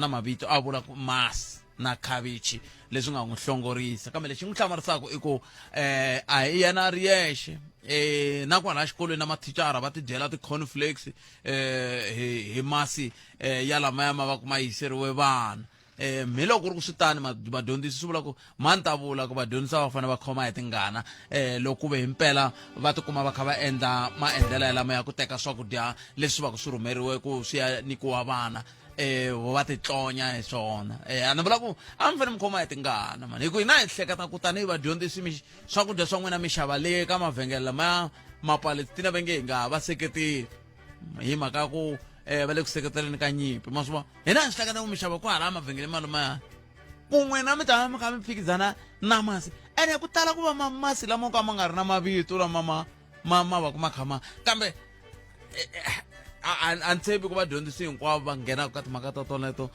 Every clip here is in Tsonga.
Na mavito a vula ku masi na khavichi leswi nga n'wi hlongorisa. Kambe lexi n'wi hlamarisaka i ku um a hi yena a ri yexe, um na kwala xikolweni na mathicara va tidyela ti-cornflakes um hi masi um ya lamaya ma va ku ma yiseriwe vana. Um hi loko ku ri ku swi tani, vadyondzisi swi vula ku mhani ta vula ku vadyondzisi va fanele va khoma hi tingana um loko ku ve himpela va tikuma va kha va endla maendlelo yalama ya ku teka swakudya leswi va ku swi rhumeriwe ku swi ya nyikiwa vana, va titlonya hi swona. A ni vula ku a mi fanele mi khoma hi tingana mani, hi ku hina hi hleketa ku tanihi vadyondzisi mi swakudya swa n'wina mi xava le ka mavhengele lamaya Mapalestina va nge hi nga ha va seketeli hi mhaka ya ku va le ku seketeleni ka nyimpi, ma swi vona. Hina hi swi hleketa ku mi xava kwahala mavhengele ma lamaya, ku n'wina mi ta va mi kha mi phikizana na masi, ene ku tala ku va masi lama ka ma nga ri na mavito lama ma va ku ma kha ma, kambe a ni tshembi ku vadyondzisi hinkwavo va nghenaka ka timhaka ta toleto,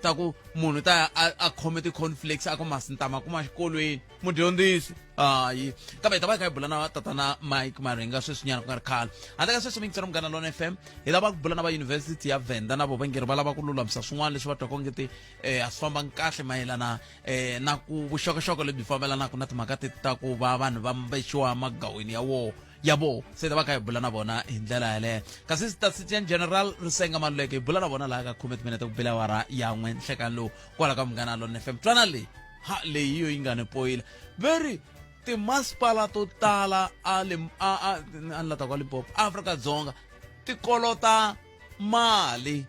ta ku munhu ta ya a khome ti-cornflakes a ku masi ni ta ma kuma xikolweni mudyondzisi hayi. Kambe hi ta va hi kha hi bula na tatana Mike Maringa sweswinyana ku nga ri khale. Handle ka sweswo, miyingiselo Munghana Lona FM, hi lava ku bula na va Yunivhesiti ya Venda, na vo va nge ri va lava ku lulamisa swin'wana leswi va twaka ongeti a swi fambangi kahle mayelana na ku vuxokoxoko lebyi fambelanaka na timhaka teti ta ku va vanhu va mbexiwa magaweni ya woho ya vo. Se ta va kha hi bula na vona hi ndlela yaleyo. Kasi Statistician General Risenga Maluleke hi bula na vona laha ka khume timinete ku bela awara ya n'we nhlekani lowu kwala ka Munghana Lona FM. Twana leyi, ha leyi yo yi nga ni poyila ve ri timasipala to tala a a a a ni la ta kwa Limpopo, Afrika-Dzonga, ti kolota mali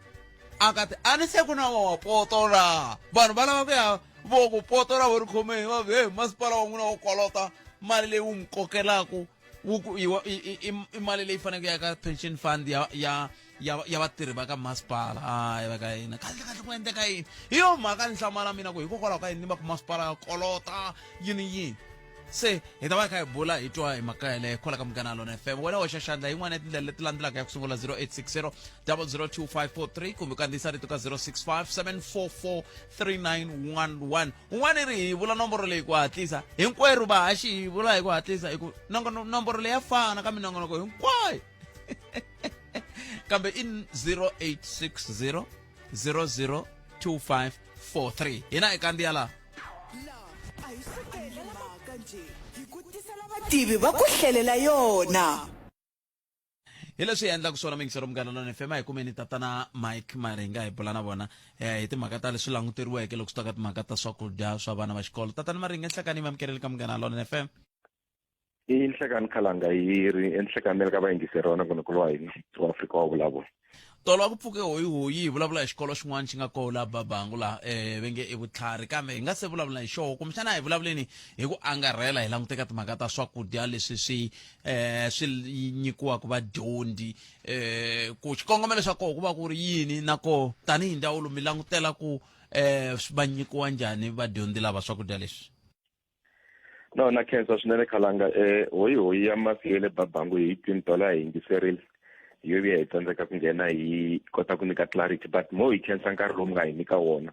akati a ni se ku na wa poto la vanhu va lava ku ya vo ku poto ra vo ri khomeni va ku hey, masipala wa n'wina wo kolota mali leyi wu mi kokelaku wu ku i mali leyi faneleke ya ka pension fund ya vatirhi va ka masipala. Hayi, va ka hina kahle kahle ku endleka yini? Hi yo mhaka ni hlamala mina ku hikokwalaho ka yini ni va ku masipala ya kolota yini yini. Se hi ta va hi kha hi bula hi twa hi mhaka yeleyo kwala ka Munghana Lona FM. Wena hoxa xandla yin'wana ya tindlela leti landzelaka: ya ku sungula, 0860 002543, kumbe kandziyisa rito ka 065 744 3911. Un'wana ri hi vula nomboro leyi ku hatlisa, hinkwerhu vahaxi hi vula hi ku hatlisa, hi ku nomboro leyi ya fana ka minongonoko hinkwayo, kambe i 0860 002543. Hina hi kandziya laha. A hi sukeli mhaka njhe, hi ku tisela vativi va ku hlelela yona. Hi leswi hi endlaka swona, mingisero Munghana Lona FM. A hi kumeni tatana Mike Maringa hi bula na vona hi timhaka ta leswi languteriweke loko swi ta ka timhaka ta swakudya swa vana va xikolo. Tatana Maringa, nhlekani, mi amukeleli ka Munghana Lona FM. I nhlekani khalanga, hi ri enhlekanele ka vayingiseri va nongonoko wa hina wa Afrika wa Vulavula. Tolo a ku pfuke hoyihoyi, hi vulavula hi xikolo xin'wana xi nga koho laha Babangu laha, va nge i Vutlhari. Kambe hi nga se vulavula hi xoho, kumbexana a hi vulavuleni hi ku angarhela, hi languteka timhaka ta swakudya leswi swi nyikiwaka vadyondzi, ku xikongomelo xa koho ku va ku ri yini, na koho tanihi ndzawulo mi langutela ku va nyikiwa njhani vadyondzi lava swakudya leswi. No, na khensa swinene khalanga. Hoyi hoyi ya masi ya le Babangu hi twini tolo, a hi yingiserile, hi yo vuya hi tsandzeka ku nghena hi kota ku nyika clarity, but mo hi khensa nkarhi lowu mi nga hi nyika wona.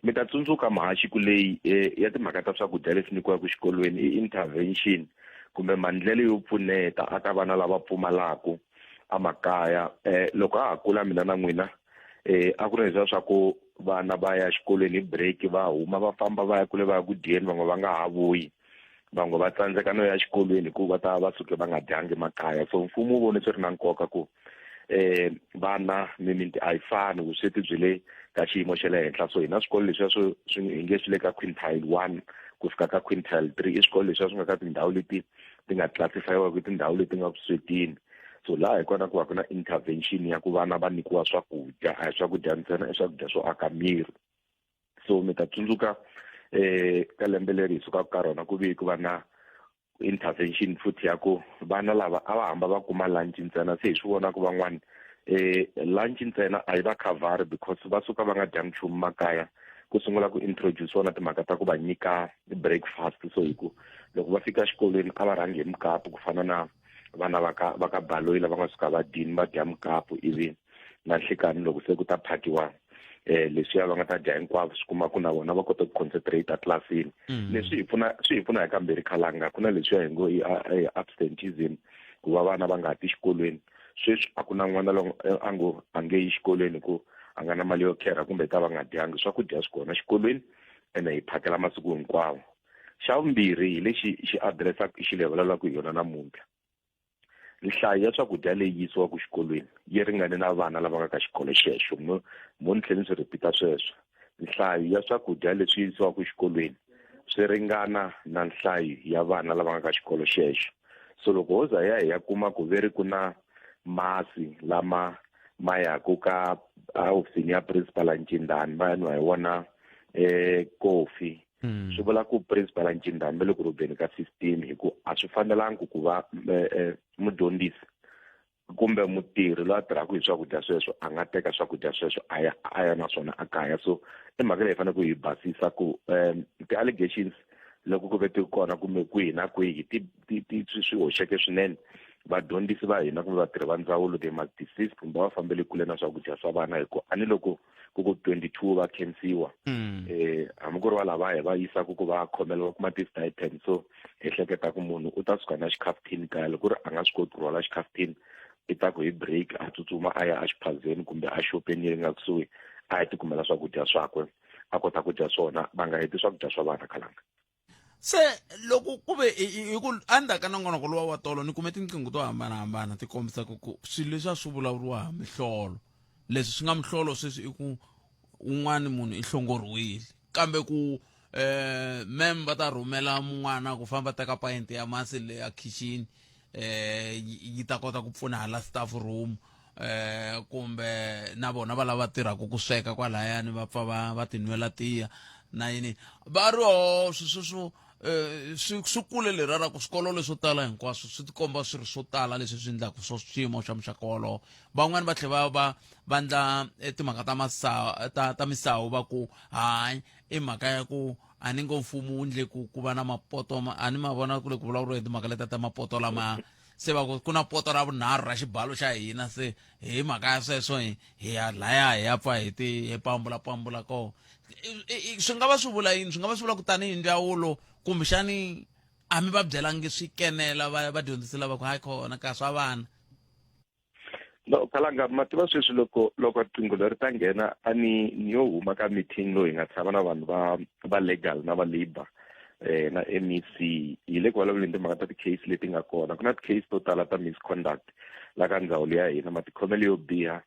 Mi ta tsundzuka muhaxi ku leyi ya timhaka ta swakudya leswi nyikiwaka xikolweni i intervention kumbe maendlelo yo pfuneta aka vana lava pfumalaku emakaya. Loko ha ha kula mina na n'wina, a ku ri leswiya swa ku vana va ya xikolweni hi break, va huma va famba va ya kule va ya ku dyeni, van'we va nga ha vuyi, van'we va tsandzeka no ya xikolweni hikuva va ta va suke va nga dyangi makaya. So mfumo wu vone swi ri na nkoka ku vana mimiti a yi fani, vusweti byi le ka xiyimo xa le henhla. So hina swikolo leswiya swo swi hi nge swi le ka quintile 1 ku fika ka quintile 3, i swikolo leswiya swi nga ka tindhawu leti ti nga classifyiwaka tindhawu leti nga vuswetini. So laha hi kona ku va ku na intervention ya ku vana va nyikiwa swakudya, a hi swakudya ntsena, i swakudya swo aka miri. So mi ta tsundzuka ka lembe leri hi sukaka ka rona ku vi ku va na intervention futhi ya ku vana lava a va hamba va kuma lunch ntsena. Se hi swi vona ku van'wani lunch ntsena a yi va khavhari because va suka va nga dyangi nchumu makaya. Ku sungula ku introduce na timhaka ta ku va nyika breakfast, so hi ku loko va fika xikolweni a va rhangi hi mukapu ku fana na vana va ka Baloyi lava nga suka va dyini, va dya mukapu, ivi na nhlikani loko se ku ta phakiwa leswiya va nga ta dya hinkwavo, swi kuma ku na vona va kota ku concentrate tlilasini. Leswi hi pfuna, swi hi pfuna hi kambirhi khalanga. Ku na leswiya hi ngo i absenteeism, ku va vana va nga ha ti xikolweni. Sweswi a ku na n'wana loyi a ngo a nge yi xikolweni hi ku a nga na mali yo kherha kumbe ta va nga dyangi. Swakudya swi kona xikolweni ene hi phakela masiku hinkwawo. Xa vumbirhi hi lexi xi adiresa xi leyi vulavulaka hi yona namuntlha. Nhlayo ya swakudya leyi yisiwaka xikolweni yi ringane na vana lava nga ka xikolo xexo. Mo ni tlhela ni swi repeat-a sweswo. Nhlayo ya swakudya leswi yisiwaka xikolweni swi ringana na nhlayo ya vana lava nga ka xikolo xexo. So loko ho za ya hi ya kuma ku ve ri ku na masi lama ma yaku ka hofisini ya principal Ncindani va ya nwa hi wona kofi, swi vula ku principal Ncindani va le ku rhobeni ka system, hi ku a swi fanelangi ku va mudyondzisi kumbe mutirhi loyi a tirhaka hi swakudya sweswo a nga teka swakudya sweswo a ya na swona a kaya. So i mhaka leyi hi faneleke hi basisa ku ti-allegations loko ku ve ti kona kumbe kwihi na kwihi ti swi hoxeke swinene. Vadyondzisi va hina kumbe vatirhi va ndzawulo, they must desist kumbe va fambele kule na swakudya swa vana, hi ku a ni loko ku 22 va khensiwa, hambi ku ri va lava hi va yisaka ku va khomela va kuma ti-stipend. So hi hleketa ku munhu u ta suka na xikhafuthini kaya, loko ku ri a nga swi koti ku rhwala xikhafuthini, i ta ku hi break a tsutsuma a ya exiphazeni kumbe a xopeni leyi nga kusuhi, a ya tikumela swakudya swakwe, a kota ku dya swona. Va nga heti swakudya swa vana, khalanga. Se loko ku ve hi ku endzhaku ka nongonoko luwa wa tolo, ni kume tinqingho to hambanahambana ti kombisaka ku swilo leswi a swi vulavuriwa mihlolo, leswi swi nga mihlolo sweswi i ku un'wana munhu i hlongoriwile, kambe ku mem va ta rhumela mun'wana ku famba teka payente ya masi le ya kitchen, yi ta kota ku pfuna hala staff room, kumbe na vona va lava tirhaka ku sweka kwalayani va pfa va tinwela tiya na yini. Va ri o swi sweswo swi kule leriya ra ku swikolo leswo tala hinkwaswo swi tikomba swi ri swo tala leswi swi endlaka swo xiyimo xa muxaka wolowo. Van'wani va tlhela va ndla timhaka ta masawu ta misawu, va ku hayi, i mhaka ya ku a ni ngo mfumo wu ndle ku va na mapoto a ni ma vona ku le ku vulavuriwa hi timhaka leta ta mapoto lama. Se va ku ku na poto ra vunharhu ra xibalo xa hina, se hi mhaka ya sweswo hi ya laya hi ya pfa hi ti hi pambula pambula kona. Swi nga va swi vula yini? Swi nga va swi vula ku tanihi ndzawulo kumbexani a mi va byelangi swi kenela va vadyondzisi lava ku hayi kona ka swa vana? No, khalanga, ma tiva sweswi loko riqingho leri ta nghena, a ni yo huma ka meeting loyi hi nga tshama na vanhu va legal na va labor na MEC. Hi le ku vulavuleni timhaka ta ti-case leti nga kona. Ku na ti-case to tala ta misconduct la ka ndzawulo ya hina, matikhomelo yo biha,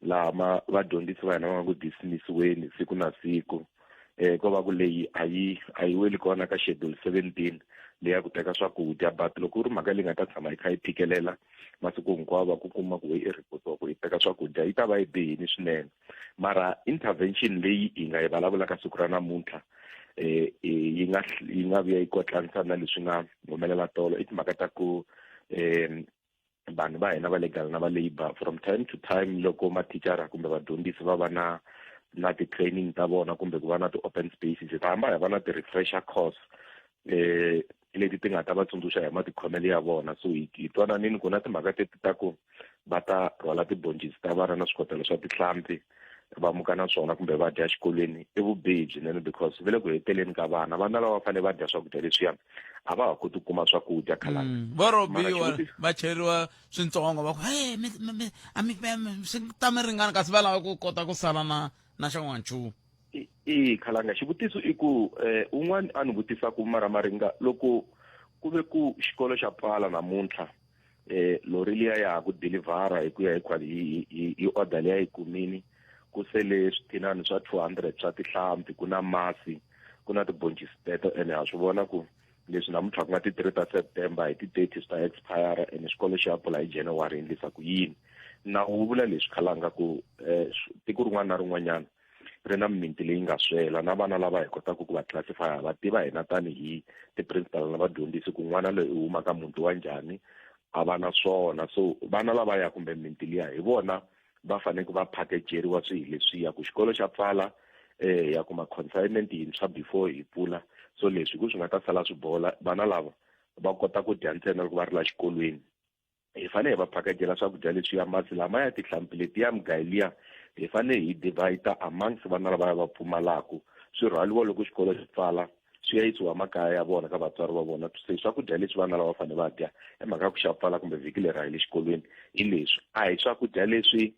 laha ma vadyondzisi va hina va nga ku dismissiweni siku na siku. Ko va ku leyi a yi weli kona ka schedule 17 leyi ya ku teka swakudya, but loko ku ri mhaka leyi nga ta tshama yi kha yi phikelela masiku hinkwawo, va ku kuma ku i report-iwa ku i teka swakudya, yi ta va yi bihini swinene. Mara intervention leyi hi nga yi vulavulaka siku ra namuntlha, yi nga vuya yi kotlanisa na leswi nga humelela tolo, i timhaka ta ku vanhu va hina va legal na va labor, from time to time loko mathicara kumbe vadyondzisi va va na ti-training ta vona kumbe ku va na ti-open spaces, hi ta hamba hi va na ti-refresher course leti ti nga ta va tsundzuxa hi matikhomelo ya vona. So hi twananini ku na timhaka teti ta ku va ta rhwala tibhoncisi ta vana na swikotela swa tihlampfi va muka na swona kumbe va dya xikolweni, i vubihi byinene, because ve le ku heteleni ka vana. Vana lava va fanele va dya swakudya leswiya, a va ha koti ku kuma swakudya, khalanga. Va robiwa, va cheriwa swintsongo, va ku he a mi swi ta mi ringana, kasi va lava ku kota ku sala na xan'wanchumu. I khalanga, xivutiso i ku un'wana a ni vutisa ku mara maringa, loko ku ve ku xikolo xa pfala namuntlha, lori liya ya ha ku delivera hi ku ya hi order liya yi kumini, ku sele swithinani swa 200 swa tihlampfi, ku na masi, ku na tiboncisi teto, ene ha swi vona ku leswi namuntlha ku nga ti 3 ta September, hi ti 30 swi ta expire, ene xikolo xi ya pfula hi January, endlisa ku yini? Nawu wu vula leswi, khalanga, ku tiko rin'wana na rin'wanyana ri na mimiti leyi nga swela na vana lava hi kotaka ku va classify, va tiva hina tanihi ti-principal na vadyondzisi ku n'wana loyi u huma ka muti wa njhani, a va na swona. So vana lavaya kumbe mimiti liya, hi vona va fanele va packageriwa swihi leswiya ku xikolo xa pfala, ya kuma consignment yintshwa before hi pfula. So leswi ku swi nga ta sala swi bola, vana lava va kota ku dya ntsena loko va ri la xikolweni. Hi fanele hi va phakejela swakudya leswiya, masi lama ya tihlampfi letiya, mugayo liya, hi fanele hi divide amongst vana lavaya va pfumalaku, swi rhwaliwa loko xikolo xi pfala, swi ya yisiwa makaya ya vona ka vatswari va vona. Se swakudya leswi vana lava fanele va dya hi mhaka ya ku xa pfala kumbe vhiki leri a hi le xikolweni hi leswi, a hi swakudya leswi.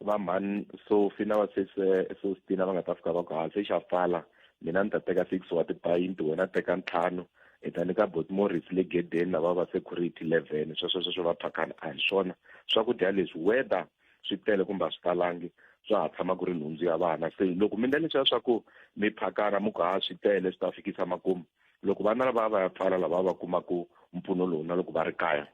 Va mhani Sophie na va sesi Sostina va nga ta fika va ku ha se xa pfala mina ni ta teka 6 wa tipayinti wena teka ntlhanu hi ta nyika bot Morris le gedeni lava va security 11 sweswo sweswo va phakana a hi swona swakudya leswi whether swi tele kumbe a swi talangi swa ha tshama ku ri nhundzu ya vana se loko mi endla leswiya swa ku mi phakana mi ku ha swi tele swi ta fikisa makumu loko vana lava va ya pfala lava va kumaku mpfuno lowu na loko va ri kaya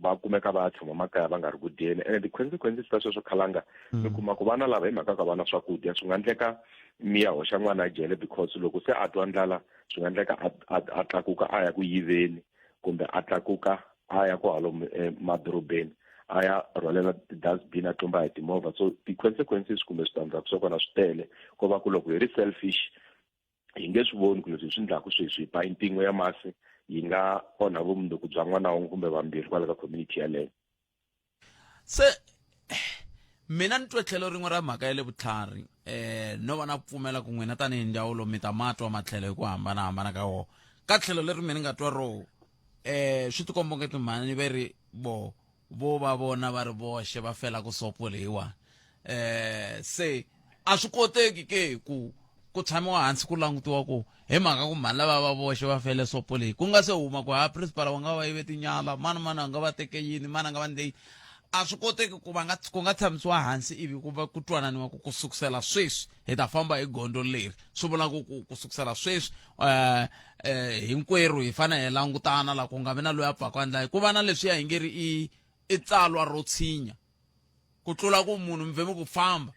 va kumeka va ya tshama makaya va nga ri ku dyeni ene ti-consequences ta sweswo khalanga mi kuma ku vana lava hi mhaka ka vana swakudya swi nga endleka mi ya hoxa n'wana jele because loko se a twa ndlala swi nga endleka a tlakuka a ya ku yiveni kumbe a tlakuka a ya ku halo madorobeni a ya rhwalela ti-dustbin a tlumba hi timovha so ti-consequences kumbe switandzhaku swa kona swi tele ko va ku loko hi ri selfish hi nge swi voni ku leswi hi swi endlaku sweswi hi payinti yin'we ya masi yi nga onha vumundzuku bya n'wana wun'we kumbe vambirhi kwala ka community yaleyo se mina ni twe tlhelo rin'we ra mhaka ya le vutlhari no va na pfumela ku n'wina tanihi ndzawulo mi ta matwa matlhelo hi ku hambanahambana ka wona ka tlhelo leri mina ni nga twa ro swi tikomba onge timhani ve ri vo vo va vona va ri voxe va fela ku sopo leyiwani se a swi koteki ke ku ku tshamiwa hansi ku langutiwa ku hi mhaka ku mhani lava va voxe va fele sopo leyi ku nga se huma ku ha principal wa nga va yive tinyala mani mani a nga va teke yini mani a nga va ndle yini a swi koteki ku va nga ku nga tshamisiwa hansi ivi ku va ku twananiwa ku ku sukusela sweswi hi ta famba hi gondzo leri swi vula ku ku ku sukusela sweswi hinkwerhu hi fanele hi langutana la ku nga vi na loyi a pfaka endla ku va na leswiya hi nge ri i i tsalwa ro tshinya ku tlula ku munhu mi vheme ku famba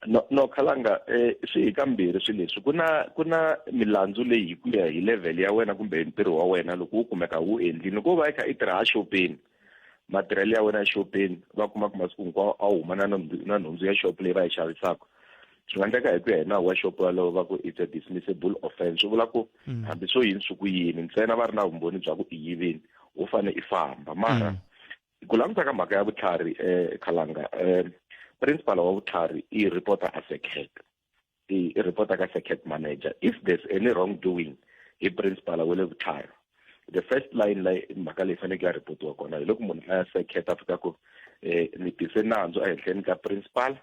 no no khalanga swi hi kambirhi swi leswi ku na ku na milandzu leyi hi ku ya hi level ya wena kumbe hi ntirho wa wena loko wu kumeka wu endlile loko u va i kha i tirha xopeni matirhelo ya wena xopeni va kuma ku masiku hinkwawo a wu huma na na nhundzu ya shop leyi va yi xavisaka swi nga endleka hi ku ya hi nawu wa shop walowo va ku it's a dismissible offense swi vula ku hambi swo yini swi ku yini ntsena va ri na vumbhoni bya ku i yivini u fane i famba mara ku languta ka mhaka ya vutlhari khalanga principal wa vutlhari i reporter a secret i reporter ka secret manager if there's any wrong doing hi principal wa le vutlhari the first line leyi mhaka leyi faneleke ya reportiwa kona hi loko munhu a ya secret a fika ku ni tise nandzu ehenhleni ka principal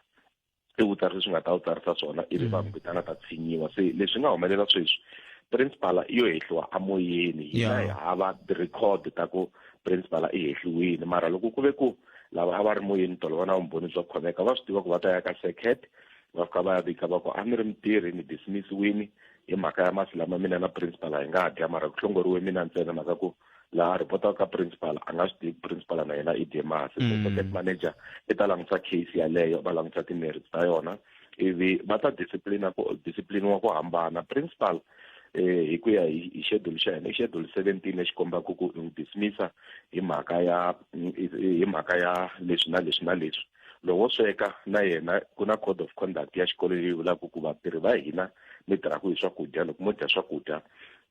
i wu tsarisa swi nga ta wu tsarisa swona ivi va n'wi vitana ta tshinyiwa se leswi nga humelela sweswi principal yo hehliwa amoyeni hina hi hava ti-record ta ku principal i hehliwile mara loko ku ve ku lava a va ri moyeni tolo va na vumbhoni byo khomeka va swi tiva ku va ta ya ka secret va fika va ya vika va ku a ni ri mutirhi ni dismissiwini hi mhaka ya masi lama mina na principal hi nga dya mara ku hlongoriwe mina ntsena mhaka ku laha reportaka ka principal a nga swi tivi principal na yena i dye masi so second manager i ta langutisa case yaleyo va langutisa ti-merits ta yona ivi va ta disciplina ku discipliniwa ku hambana principal hi ku ya hi schedule xa hina i schedule 17 lexi kombaka ku n'wi dismissa hi mhaka ya hi mhaka ya leswi na leswi na leswi loko sweka na yena ku na code of conduct ya xikolo leyi vulaka ku vatirhi va hina mi tirhaka hi swakudya loko mo dya swakudya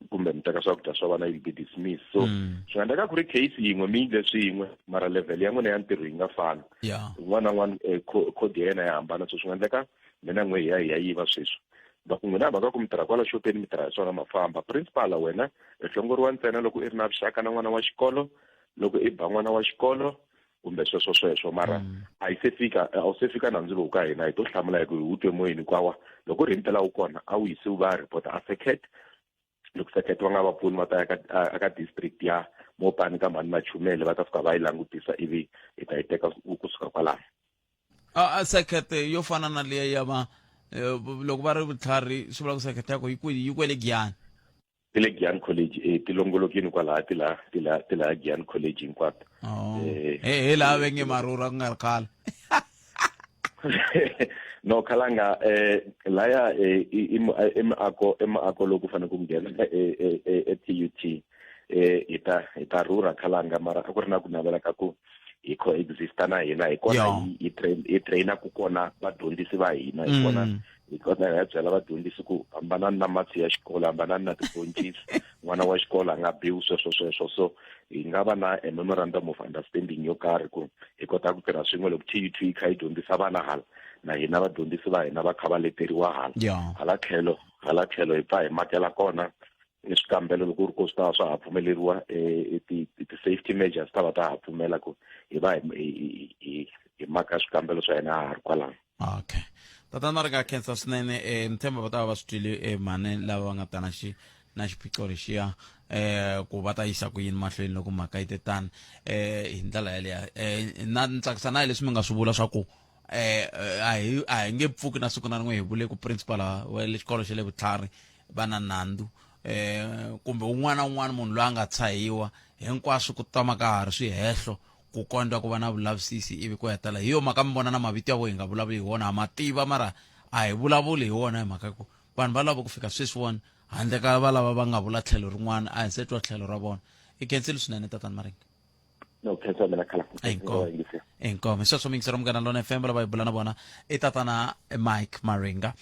kumbe mi teka swakudya swa vana you'll be dismissed so swi nga endleka ku ri case yin'we mi yindle swin'we mara level ya n'wina ya ntirho yi nga fani un'wana na un'wana code ya yena ya hambana so swi nga endleka mina n'we hi ya hi ya yiva sweswi va ku n'wina mhaka ku mi tirha kwala xopeni mi tirha hi swona mafamba principal wena i hlongoriwa ntsena loko i ri na vuxaka na n'wana wa xikolo loko i ba n'wana wa xikolo kumbe sweswo sweswo mara a yi se fika a wu se fika nandzu lowu ka hina hi to hlamula hi ku hi wu twe moyeni kwawa loko ri himpela wu kona a wu yisiwi va ya report a secret loko secret va nga va pfuni va ta ya ka district ya mopani ka mhani machumele va ta fika va yi langutisa ivi hi ta yi teka kusuka kwalano a secret yo fana na liya ya va loko va ri vutlhari swi vula ku secret ya ko yi kwihi yi kwele giyani ti le Giyani College ti longolokini kwalaha ti la ti la ti la Giyani College hinkwato he laha va nge marhurha ku nga ri khale no khalanga laya i miako i miako loku fanele ku nghena e TUT hi ta hi ta rhurha khalanga mara a ku ri na ku navela ka ku hi coexista na hina hi kona hi train hi traina ku kona vadyondzisi va hina hi kona hi kona hi ya byela vadyondzisi ku hambanani na mati ya xikolo hambanani na tiboncisi n'wana wa xikolo a nga biwi sweswo sweswo so hi nga va na a memorandum of understanding yo karhi ku hi kota ku tirha swin'we loko TUT yi kha yi dyondzisa vana hala na hina vadyondzisi va hina va kha va leteriwa hala hala tlhelo hala tlhelo hi pfa hi makela kona ni swikambelo loko ku ri ko swi ta va swa ha pfumeleriwa ti-safety measures ta va ta ha pfumela ku hi va hi hi mhaka ya swikambelo swa yena a ha ri kwalano. Okay, tatana ri nga khensa swinene. Ni tshemba va ta va va swi twile mhani lava va nga ta na xi na xiphiqo lexiya ku va ta yisa ku yini mahlweni loko mhaka yi te tani hi ndlela yaleyo. Na ni tsakisa na hi leswi mi nga swi vula swa ku a hi a hi nge pfuki na siku na rin'we hi vule ku principal wa le xikolo xa le vutlhari va na nandzu kumbe un'wana na un'wana munhu loyi a nga tshahiwa. Hinkwaswo ku tama ka ha ri swihehlo ku kondza ku va na vulavisisi ivi ku hetela. Hi yo mhaka mi vona na mavito ya vo hi nga vulavuli hi wona, ha ma tiva mara a hi vulavuli hi wona, hi mhaka ku vanhu va lava ku fika sweswiwani handle ka va lava va nga vula tlhelo rin'wana a hi se twa tlhelo ra vona. I khensile swinene, tatana Maringa. No, khensa mina khala. Inkomu, inkomu. Hi sweswo miyingisero Munghana Lona FM, lava hi bula na vona i tatana Mike Maringa,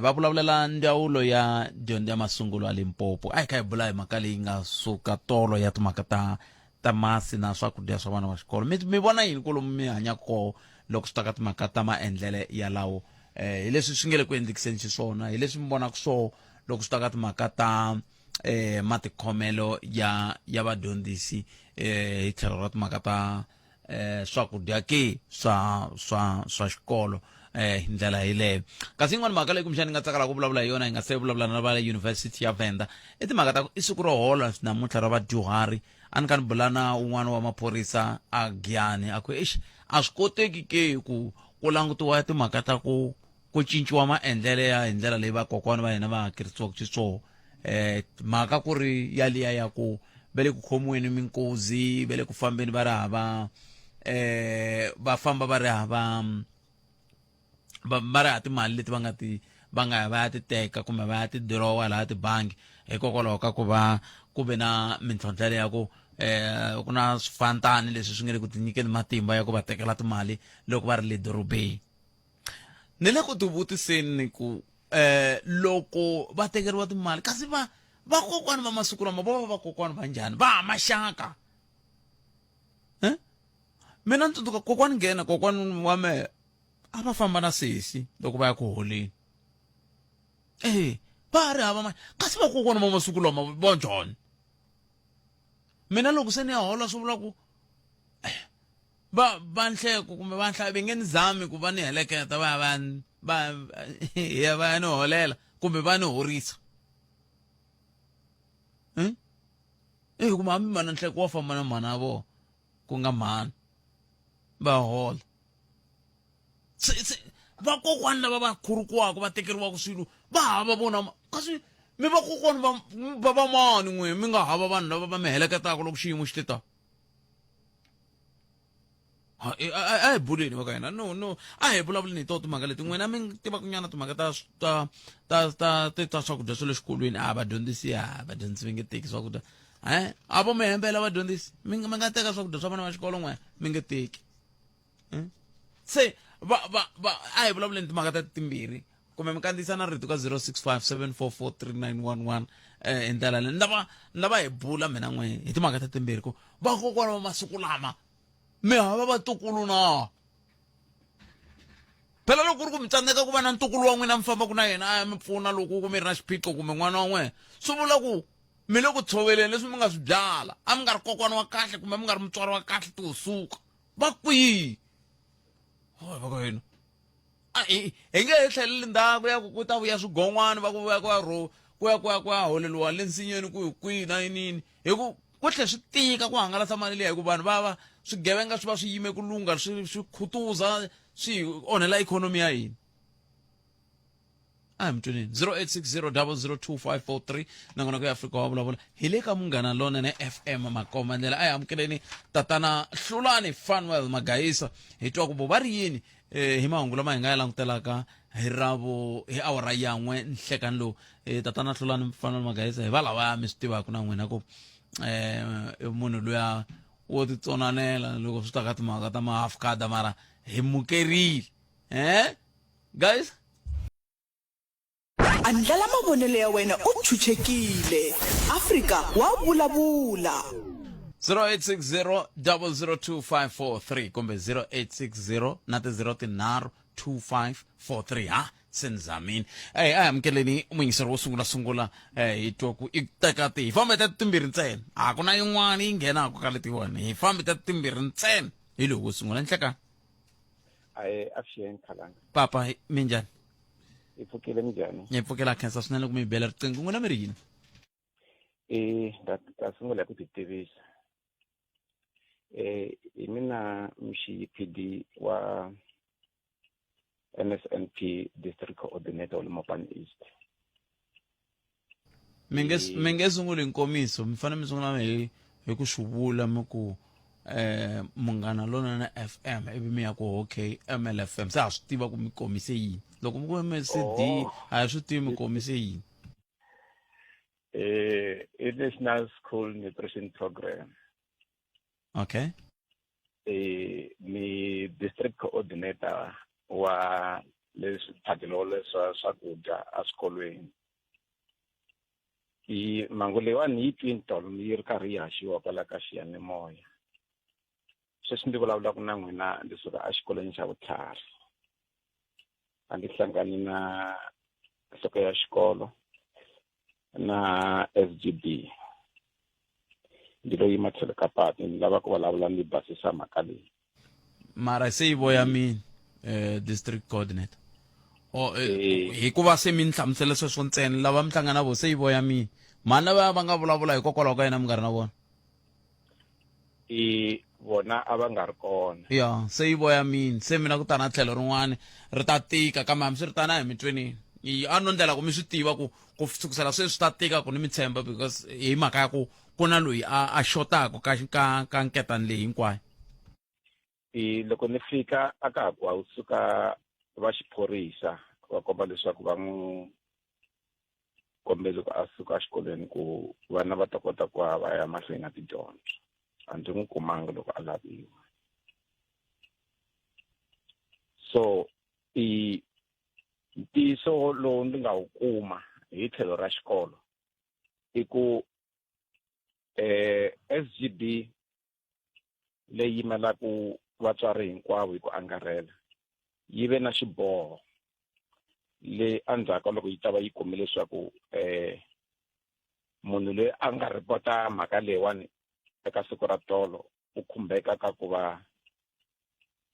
va vulavulela ndzawulo ya dyondzo ya masungulo ya Limpopo. A hi kha hi bula hi mhaka leyi nga suka tolo ya timhaka ta masi na swakudya swa vana va xikolo. Mi vona yini kolomu mi hanyaka koho loko swi ta ka timhaka ta maendlele yalawo? Hi leswi swi nge le ku endlekiseni xiswona, hi leswi mi vonaka swoho loko swi ta ka timhaka ta matikhomelo ya vadyondzisi hi tlhelo ra timhaka ta swakudya ke swa xikolo hi ndlela yeleyo. Kasi yin'wana mhaka leyi kumbexana ni nga tsakela ku vulavula hi yona hi nga se vulavula na va le University ya Venda i timhaka ta ku i siku ro hola namuntlha ra vadyuhari. A ni kha ni bula na un'wana wa maphorisa a Giyani, a ku exi a swi koteki ke ku ku langutiwa timhaka ta ku cinciwa maendlele ya hi ndlela leyi vakokwana va hina va hakerisiwaka xiswona. Mhaka ku ri yaliya ya ku va le ku khomiweni minkozi, va le ku fambeni va ri hava va famba va ri hava va ri ha timali leti va nga ti va nga ya va ya ti teka kumbe va ya ti dirowa laha tibangi, hikokwalaho ka ku va ku ve na mintlhontlhelo ya ku ku na swifantani leswi swi nge le ku tinyikeni matimba ya ku va tekela timali loko va ri le dorobeni. Ni le ku tivutiseni ku loko va tekeriwa timali kasi va vakokwani va masiku lama vo va vakokwani va njhani, va ha maxaka? Mina ni tsundzuka kokwani nghena kokwani wa mehe a va famba na sesi loko va ya ku holeni, va ha ri hava mali, kasi vakokwana va masiku lama va njhani? Mina loko se ni ya hola swi vula ku va va nhleko kumbe va nhlayo ve nge ni zami ku va ni heleketa va ya va va ya va ya ni holela kumbe va ni horisa. Kuma hambi mana nhleko wa famba na mhana ya vona ku nga mhani va hola. Se vakokwani lava va khurukiwaka va tekeriwaka swilo va hava vona, kasi mi vakokwani va va mani n'we mi nga hava vanhu lava va mi heleketaka loko xiyimo xi te ta? A hi buleni va ka hina. No, no, a hi vulavuleni hi to timhaka leti n'wina mi tivaka nyana timhaka ta ta ta ta ta ta swakudya swa le xikolweni. A vadyondzisi, a vadyondzisi va nge teki swakudya. A vo mi hembela vadyondzisi, mi nga teka swakudya swa vana va xikolo n'we mi nge teki. Se va va va a hi vulavuleni timhaka ta timbirhi kumbe mi kandziyisa na rito ka 065 744 3911 hi ndlela leyi ni lava hi bula mina n'we hi timhaka ta timbirhi ku vakokwana va masiku lama mi hava vatukulu na? Phela loko ku ri ku mi tsandzeka ku va na ntukulu wa n'wina mi fambaka na yena a ya mi pfuna loko ku mi ri na xiphiqo kumbe n'wana wa n'wina, swi vula ku mi le ku tshoveleni leswi mi nga swi byala. A mi nga ri kokwana wa kahle kumbe mi nga ri mutswari wa kahle to suka va kwihi va ka hina? A hi nge he tlheleli ndzhaku ya ku ku ta vuya swigon'wana va ku ya ku ya ro ku ya ku ya ku ya holeliwa le nsinyeni ku hi kwihi na yiniyini, hi ku ku tlhe swi tika ku hangalasa mali liya, hi ku vanhu va va swigevenga swi va swi yime ku lungha swi khutuza swi onhela ikhonomi ya hina. A hi mi tweneni 0860002543 nakona ku ya Afrika wa vulavula hi le ka Munghana Lonene FM makomba ndlela. A hi amukeleni tatana Hlulani Fanwell Magayisa, hi twa ku vo va ri yini hi mahungu lama hi nga ya langutelaka hi ravo hi awara yan'we nhlekani lowu. Tatana Hlulani Fanwell Magayisa hi va lava mi swi tivaka na n'wina ku i munhu luya wo titsonanela loko swi ta ka timhaka ta ma-half card, mara hi mukerile guys. Andlala mavonelo ya wena u chuchekile. Afrika wa vulavula. 0860 002543 kumbe 0860 na ti 0 tinharhu 2543. Ha se ni zamini. A hi amukeleni muyingiseri wo sungula sungula hi twa ku i teka ti hi fambe ta timbirhi ntsena, a ku na yin'wana yi nghenaka ka letiwani, hi fambe ta timbirhi ntsena. Hi lowu wo sungula, nhlekani. Ahe avuxeni Khalanga. Papa minjhani? Hi pfukile minjhani? Hi pfukile khensa swinene ku mi bela riqingho n'wina mi ri yini? Eh, ta ta sungula hi ku ti tivisa. Eh, hi mina Mshiyi PD wa NSNP District Coordinator wa le Mopani East. Mi nge mi nge sunguli nkomiso mi fanele mi sungula hi hi ku swi vula mi ku eh munghana lonene FM ivi mi ya ku okay MLFM se ha swi tiva ku mi komise yini loko mi ku MCD Oh. a hi swi tivi mi komise yini Eh, i National School Nutrition Program. Okay. Eh, ni district coordinator wa leswi mphakelo leswa swakudya eswikolweni. I mhangu leyiwani yi twini tolo yi ri karhi yi haxiwa kwala ka xiyanimoya. Sweswi ndzi vulavulaka na n'wina ndzi suka exikolweni xa vutlhari. A ndzi hlangani na nhloko ya xikolo na SGB. Ndzi lo yima tlhelo ka patu ni lava ku vulavula ni basisa mhaka leyi. Mara se yi voyamile eh district coordinator. O eh, hikuva se mi ni hlamusele sweswo ntsena lava mi hlangana na vona se yi voyamile. Mhani lava va nga vulavula hikokwalaho ka yena mi nga ri na vona? I vona a va nga ri kona. Ya se yi voyamile se mina ku ta na tlhelo rin'wana ri ta tika kambe hambi swi ri tano a hi mi tweneni. I a no ndlela ku mi swi tiva ku ku sukusela sweswi swi ta tika ku ni mi tshemba because hi mhaka ya ku ku na loyi a a xotaka ka ka ka nketani leyi hinkwayo. I loko ni fika a ka ha ku a suka va xiphorisa va komba leswaku va n'wi kombele ku a suka exikolweni ku vana va ta kota ku va ya mahlweni na tidyondzo. A ndzi n'wi kumanga loko a laviwa. So i ntiyiso lowu ndzi nga wu kuma hi tlhelo ra xikolo i ku eh SGB leyi yimelaka vatswari hinkwavo hi ku angarhela yi ve na xiboho le endzhaku ka loko yi ta va yi kume leswaku eh munhu loyi a nga ripota mhaka leyiwani eka siku ra tolo u khumbeka ka ku va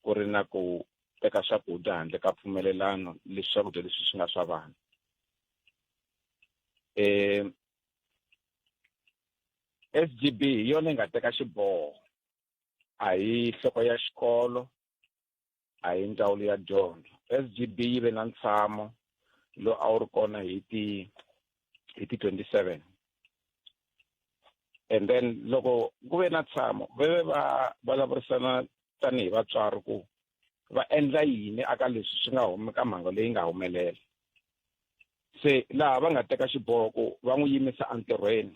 ku ri na ku teka swakudya handle ka mpfumelelano leswi swakudya leswi swi nga swa vanhu. Eh SGB hi yona yi nga teka xiboho a hi nhloko ya xikolo a hi ndzawulo ya dyondzo. SGB yi ve na ntshamo lowu a wu ri kona hi ti hi ti 27 and then loko ku ve na ntshamo va ve va vulavurisana tanihi vatswari ku va endla yini aka leswi swi nga humi ka mhangu leyi nga humelela. Se laha va nga teka xiboho ku va n'wi yimisa entirhweni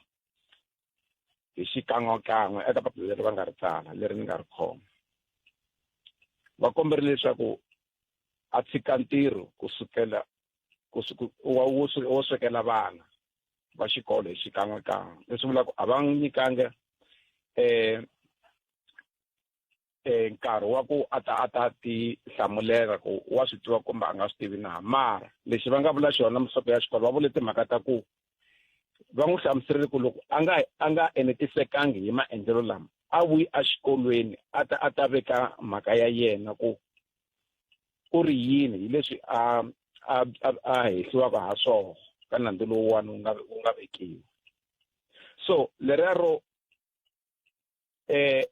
hi xikan'wekan'we eka papila leri va nga ri tsala leri ni nga ri khoma. Va komberile leswaku a tshika ntirho ku sukela wa wo swekela vana va xikolo hi xikan'wekan'we. Leswi vulaka a va n'wi nyikanga eh eh nkarhi wa ku a ta a ta ti hlamulela ku wa swi tiva kumbe a nga swi tivi na. Mara lexi va nga vula xona muhloko ya xikolo va vule timhaka ta ku va n'wi hlamuserile ku loko a nga a nga enetisekangi hi maendlelo lama a vuyi exikolweni a ta a ta veka mhaka ya yena ku ku ri yini hi leswi a a a hehliwaka ha swona ka nandzu lowuwani wu nga wu nga vekiwa. So leriya ro eh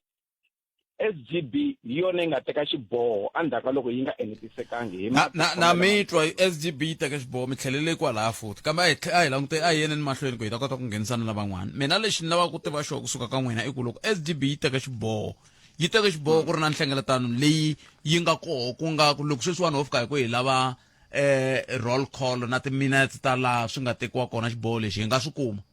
SGB hi yona yi nga teka xiboho endzhaku ka loko yi nga enetisekangi hi na na na mi twa SGB yi teka xiboho mi tlhelele kwalaya futhi kambe a hi a hi langute a hi yeneni mahlweni ku hi ta kota ku nghenisana na van'wana mina lexi ni lavaka ku tiva xona kusuka ka n'wina i ku loko SGB yi teka xiboho yi teka xiboho ku ri na nhlengeletano leyi yi nga koho ku nga ku loko sweswiwani ho fika hi ku hi lava eh roll call na timinetse ta laha swi nga tekiwa kona xiboho lexi hi nga swi kuma.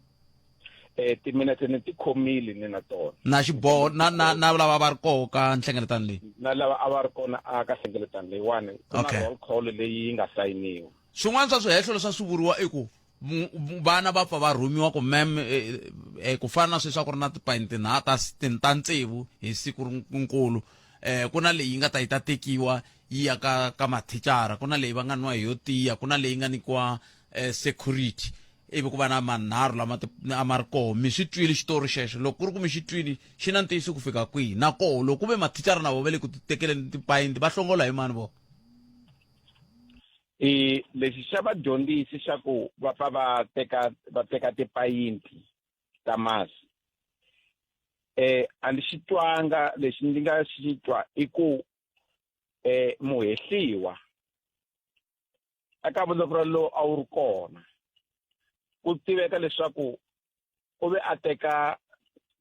Eh timinetse ni ti khomile ni na tona. Na xiboho na na na lava va ri koho ka nhlengeletano leyi. Na lava a va ri kona a ka nhlengeletano leyiwani ku na Okay. roll call leyi yi nga sayiniwa. Swin'wana swa swihehlo leswi a swi vuriwa i ku vana va pfa va rhumiwa ku mem eh, eh, ku fana na sweswi a ku ri na tipayini tinharhu ta ta tsevu hi siku nkulu eh ku na leyi yi nga ta yi ta tekiwa yi ya ka ka mathicara ku na leyi va nga nwa hi yo tiya ku na leyi nga nyikiwa eh, security. ivi ku va na manharhu lama a ma ri koho mi swi twile xitori xexo loko ku ri ku mi xi twile xi na ntiyiso ku fika kwihi na koho loko ku ve mathicara na vo va le ku titekeleni tipayinti va hlongola hi mani vo I lexi xa vadyondzisi xa ku va pfa va teka va teka tipayinti ta masi a ni xi twanga lexi ndzi nga xi twa i ku muhehliwa eka mbulavulo lowu a wu ri kona ku tiveka leswaku u ve a teka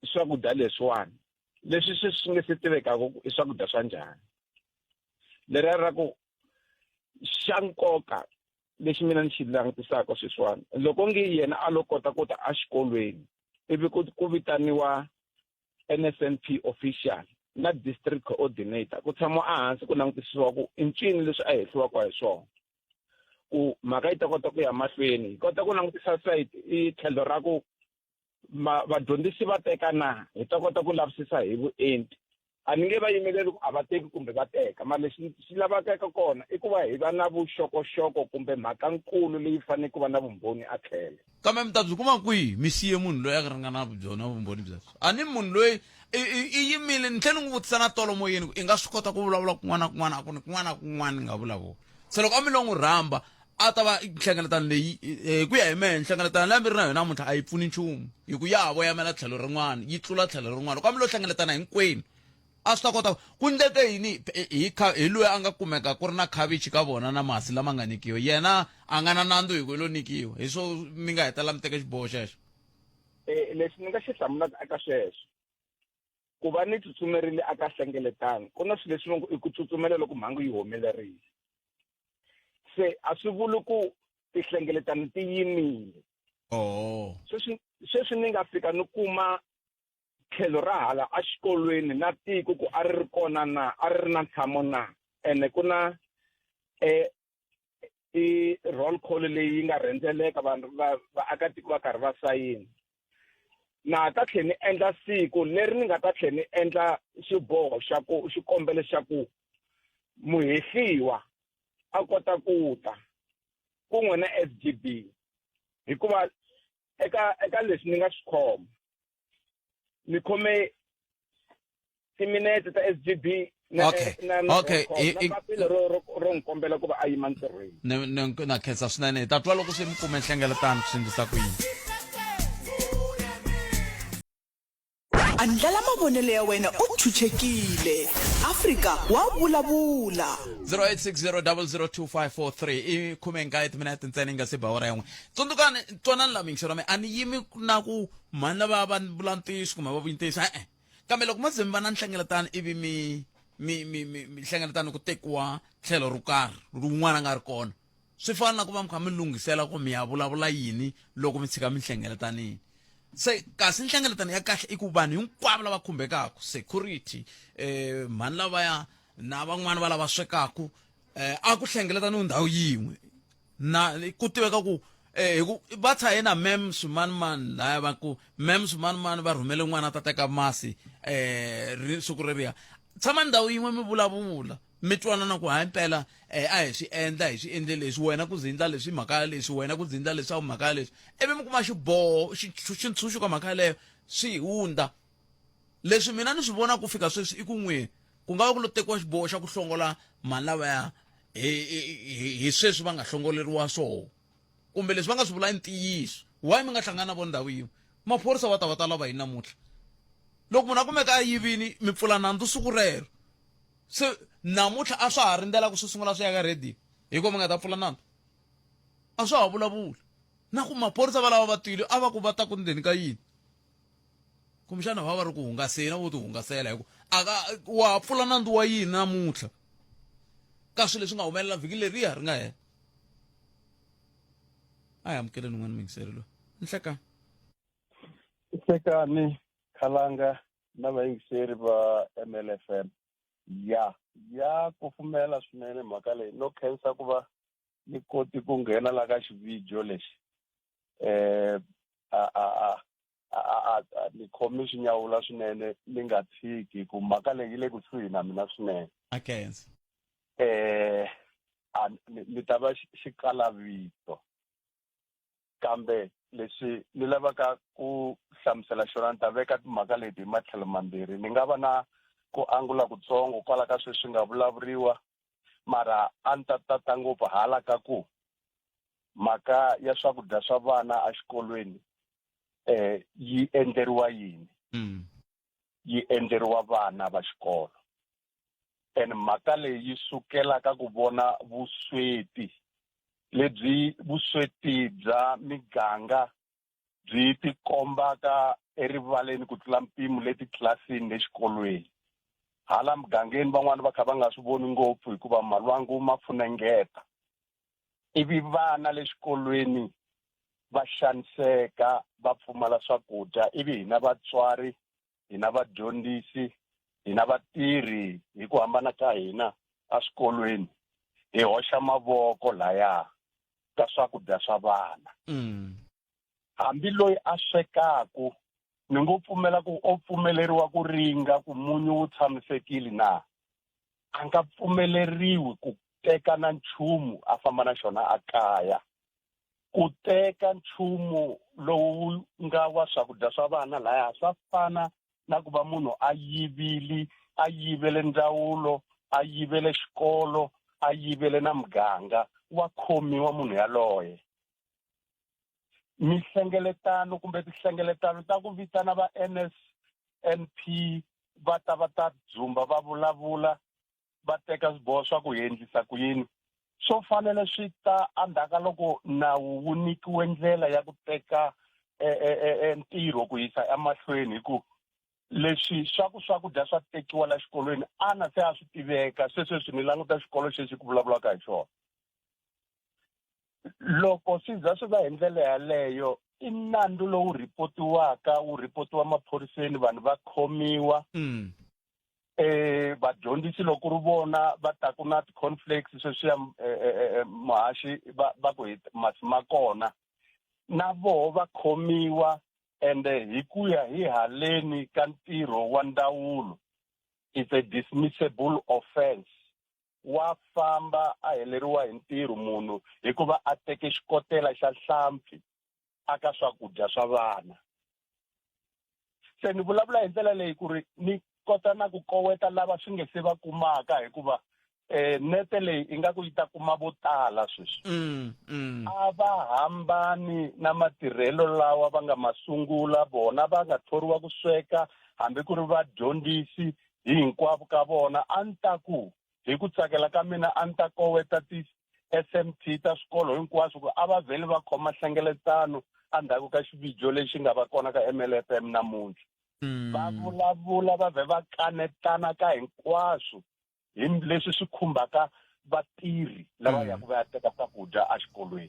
swakudya leswiwani leswi swi swi nge se tivekaka ku i swakudya swa njhani leriya ra ku xa nkoka lexi mina ni xi langutisaka sweswiwani loko nge yena a lo kota ku ta exikolweni ivi ku vitaniwa NSNP official na district coordinator ku tshamiwa ehansi ku langutisiwa ku i ncini leswi a hehliwaka hi swona ku mhaka yi ta kota ku ya mahlweni hi kota ku langutisa site i tlhelo ra ku vadyondzisi va teka na hi ta kota ku lavisisa hi vuenti a ni nge va yimeleli ku a va teki kumbe va teka mara lexi xi lavekaka kona i ku va hi va na vuxokoxoko kumbe mhaka nkulu leyi fanele ku va na vumbhoni a tlhelo Kambe mi ta byi kuma kwihi? Mi siye munhu loyi a ri nga na byona vumbhoni byebyo. A ni munhu loyi i yimile ni tlhela ni n'wi vutisa na tolo moyeni ku i nga swi kota ku vulavula kun'wana na kun'wana a ku ni kun'wana na kun'wana ni nga vulavula. Se loko a mi lo n'wi rhamba a ta va nhlengeletano leyi hi ku ya hi mehe nhlengeletano leyi a mi ri na yona namuntlha a yi pfuni nchumu hi ku ya ha voyamela tlhelo rin'wana yi tlula tlhelo rin'wana loko a mi lo hlengeletana hinkwenu a swi ta kota ku ndleke yini hi hi loyi a nga kumeka ku ri na khavichi ka vona na masi lama nga nyikiwa yena a nga na nandzu hi ku i lo nyikiwa hi swo mi nga hetelela mi teka xiboho xexo Lexi ni nga xi hlamulaka eka sweswo ku va ni tsutsumerile aka hlengeletano ku na swilo leswi va ngo i ku tsutsumela loko mhangu yi humelerile se a swi vuli ku tihlengeletano ti yimile oh sweswi ni nga fika ni kuma tlhelo ra hala exikolweni na tiko ku a ri ri kona na a ri ri na ntshamo na ene ku na i roll call leyi yi nga rhendzeleka vanhu va vaakatiko va karhi va sayina na ta tlhela ni endla siku leri ni nga ta tlhela ni endla xiboho xa ku xikombelo xa ku muhehliwa a kota ku ta kun'we na SGB hikuva eka leswi ni nga swi khoma ni khome timinete ta SGB na Okay. na na Okay. na papila ro n'wi kombela ku va a yima ntirhweni Na khensa swinene hi ta twa loko se mi kume nhlengeletano ku swi endlisa ku yini Andlala mavonelo ya wena u chuchekile. Afrika wa vulavula. 0860002543 i khume nkaye timinete ntsena yi nga se ba awara yin'we tsundzukani twanani la miyingiselo ya mina a ni yimi na ku mhani lava va vula ntiyiso kumbe va vuyi ntiyiso e-e kambe loko mo ze mi va na nhlengeletano ivi mi mi mi mi mi hlengeletano ku tekiwa tlhelo ro karhi rin'wana a nga ri kona swi fana na ku va mi kha mi lunghisela ku mi ya vulavula yini loko mi tshika mi hlengeletanini se kasi nhlengeletano ya kahle i ku vanhu hinkwavo lava khumbekaka security mhani lavaya na van'wani va lava swekaku a ku hlengeletaniwi ndhawu yin'we na ku tiveka ku hi ku va tshahe na mem swimanimani laya va ku mem swimanimani va rhumele n'wana a ta teka masi siku reriya tshama ndhawu yin'we mi vulavula mi twanana ku hayi mpela a hi swi endla hi swi endle leswi wena ku zindla leswi mhaka ya leswi wena ku zindla leswi mhaka ya leswi ivi mi kuma xiboho xintshunxo ka mhaka yaleyo swi hundza leswi mina ni swi vona ku fika sweswi i ku n'we ku nga va ku lo tekiwa xiboho xa ku hlongola mhani lavaya hi sweswi va nga hlongoleriwa swoho kumbe leswi va nga swi vula i ntiyiso why mi nga hlangana na vona ndhawu yin'we maphorisa va ta va ta lava yini namuntlha loko munhu a kumeka a yivini mi pfula nandzu siku rero se namuntlha a swa ha rindzela ku swi sungula swi ya ka radio hikuva mi nga ta pfula nandzu a swa ha vulavula na ku maphorisa va lava va twile a va ku va ta ku ndzeni ka yini kumbexana va va ri ku hungaseni a vo ti hungasela hi ku a ka wa pfula nandzu wa yini namuntlha ka swilo leswi nga humelela vhiki leriya ri nga hela a hi amukeleni un'wana muyingiseri loyi nhlekani nhlekani khalanga na vayingiseri va MLFM ya kufumela swinene mhaka leyi no khensa ku va ni koti ku nghena la ka xividiyo lexi a a a a a ni khomi swi nyawula swinene ni nga tshiki ku mhaka leyi yi le kusuhi na mina swinene a khensa a ni ta va xikalavito. Kambe leswi ni lavaka ku hlamusela xona, ni ta veka timhaka leti hi matlhelo mambirhi. Ni nga va na ku angula kutsongo kwala ka sweswi nga vulavuriwa, mara a ni ta tata ngopfu hala ka ku mhaka ya swakudya swa vana exikolweni yi endleriwa yini? Yi endleriwa vana va xikolo. And mhaka leyi yi sukela ka ku vona vusweti lebyi, vusweti bya miganga byi tikombaka erivaleni ku tlula mpimo le titlilasini le xikolweni. Hala mugangeni van'wani va kha va nga swi voni ngopfu hikuva malwangu ma funengeta, ivi vana le xikolweni va xaniseka, va pfumala swakudya, ivi hina vatswari, hina vadyondzisi, hina vatirhi hi ku hambana ka hina eswikolweni hi hoxa mavoko laya ka swakudya swa vana. Hambi loyi a swekaku, ni ngo pfumela ku o pfumeleriwa ku ringa ku munyu wu tshamisekile na, a nga pfumeleriwi ku teka na nchumu a famba na xona a kaya. Ku teka nchumu lowu nga wa swakudya swa vana laya swa fana na ku va munhu a yivile, a yivele ndzawulo, a yivele xikolo, a yivele na muganga, wa khomiwa munhu yaloye. Mihlengeletano kumbe tihlengeletano ta ku vitana va NSNP va ta va ta dzumba va vulavula, va teka swiboho swa ku endlisa ku yini, swo fanele swi ta endzhaku loko nawu wu nyikiwe ndlela ya ku teka ntirho ku yisa emahlweni, hi ku leswi swa ku swakudya swa tekiwa la xikolweni ana se a swi tiveka. Se sweswi ni languta xikolo xexi ku vulavulaka hi xona, loko swi za swi va hi ndlela yaleyo, i nandzu lowu ripotiwaka, wu ripotiwa maphoriseni, vanhu va khomiwa. Vadyondzisi loko ri vona va taku na ti-cornflakes sweswiya, muhaxi va ku hi masi ma kona, na voho va khomiwa. Ende hi ku ya hi haleni ka ntirho wa ndzawulo, it's a dismissible offense. Wa famba a heleriwa hi ntirho munhu hikuva a teke xikotela xa hlampfi aka swakudya swa vana. Se ni vulavula hi ndlela leyi ku ri ni kota na ku koweta lava swi nge se va kumaka, hikuva nete leyi ingaku yi ta kuma vo tala sweswi. A va hambani na matirhelo lawa va nga ma sungula vona va nga thoriwa ku sweka, hambi ku ri vadyondzisi hi hinkwavo ka vona. A ni ta ku hi ku tsakela ka mina a ni ta koweta ti-SMT ta swikolo hinkwaswo ku a va vheli va khoma hlengeletano endzhaku ka xivijo lexi nga va kona ka MLFM namuntlha, va vulavula, va vhe va kanetana ka hinkwaswo hi leswi swi khumbaka vatirhi lava yaka va ya teka swakudya exikolweni.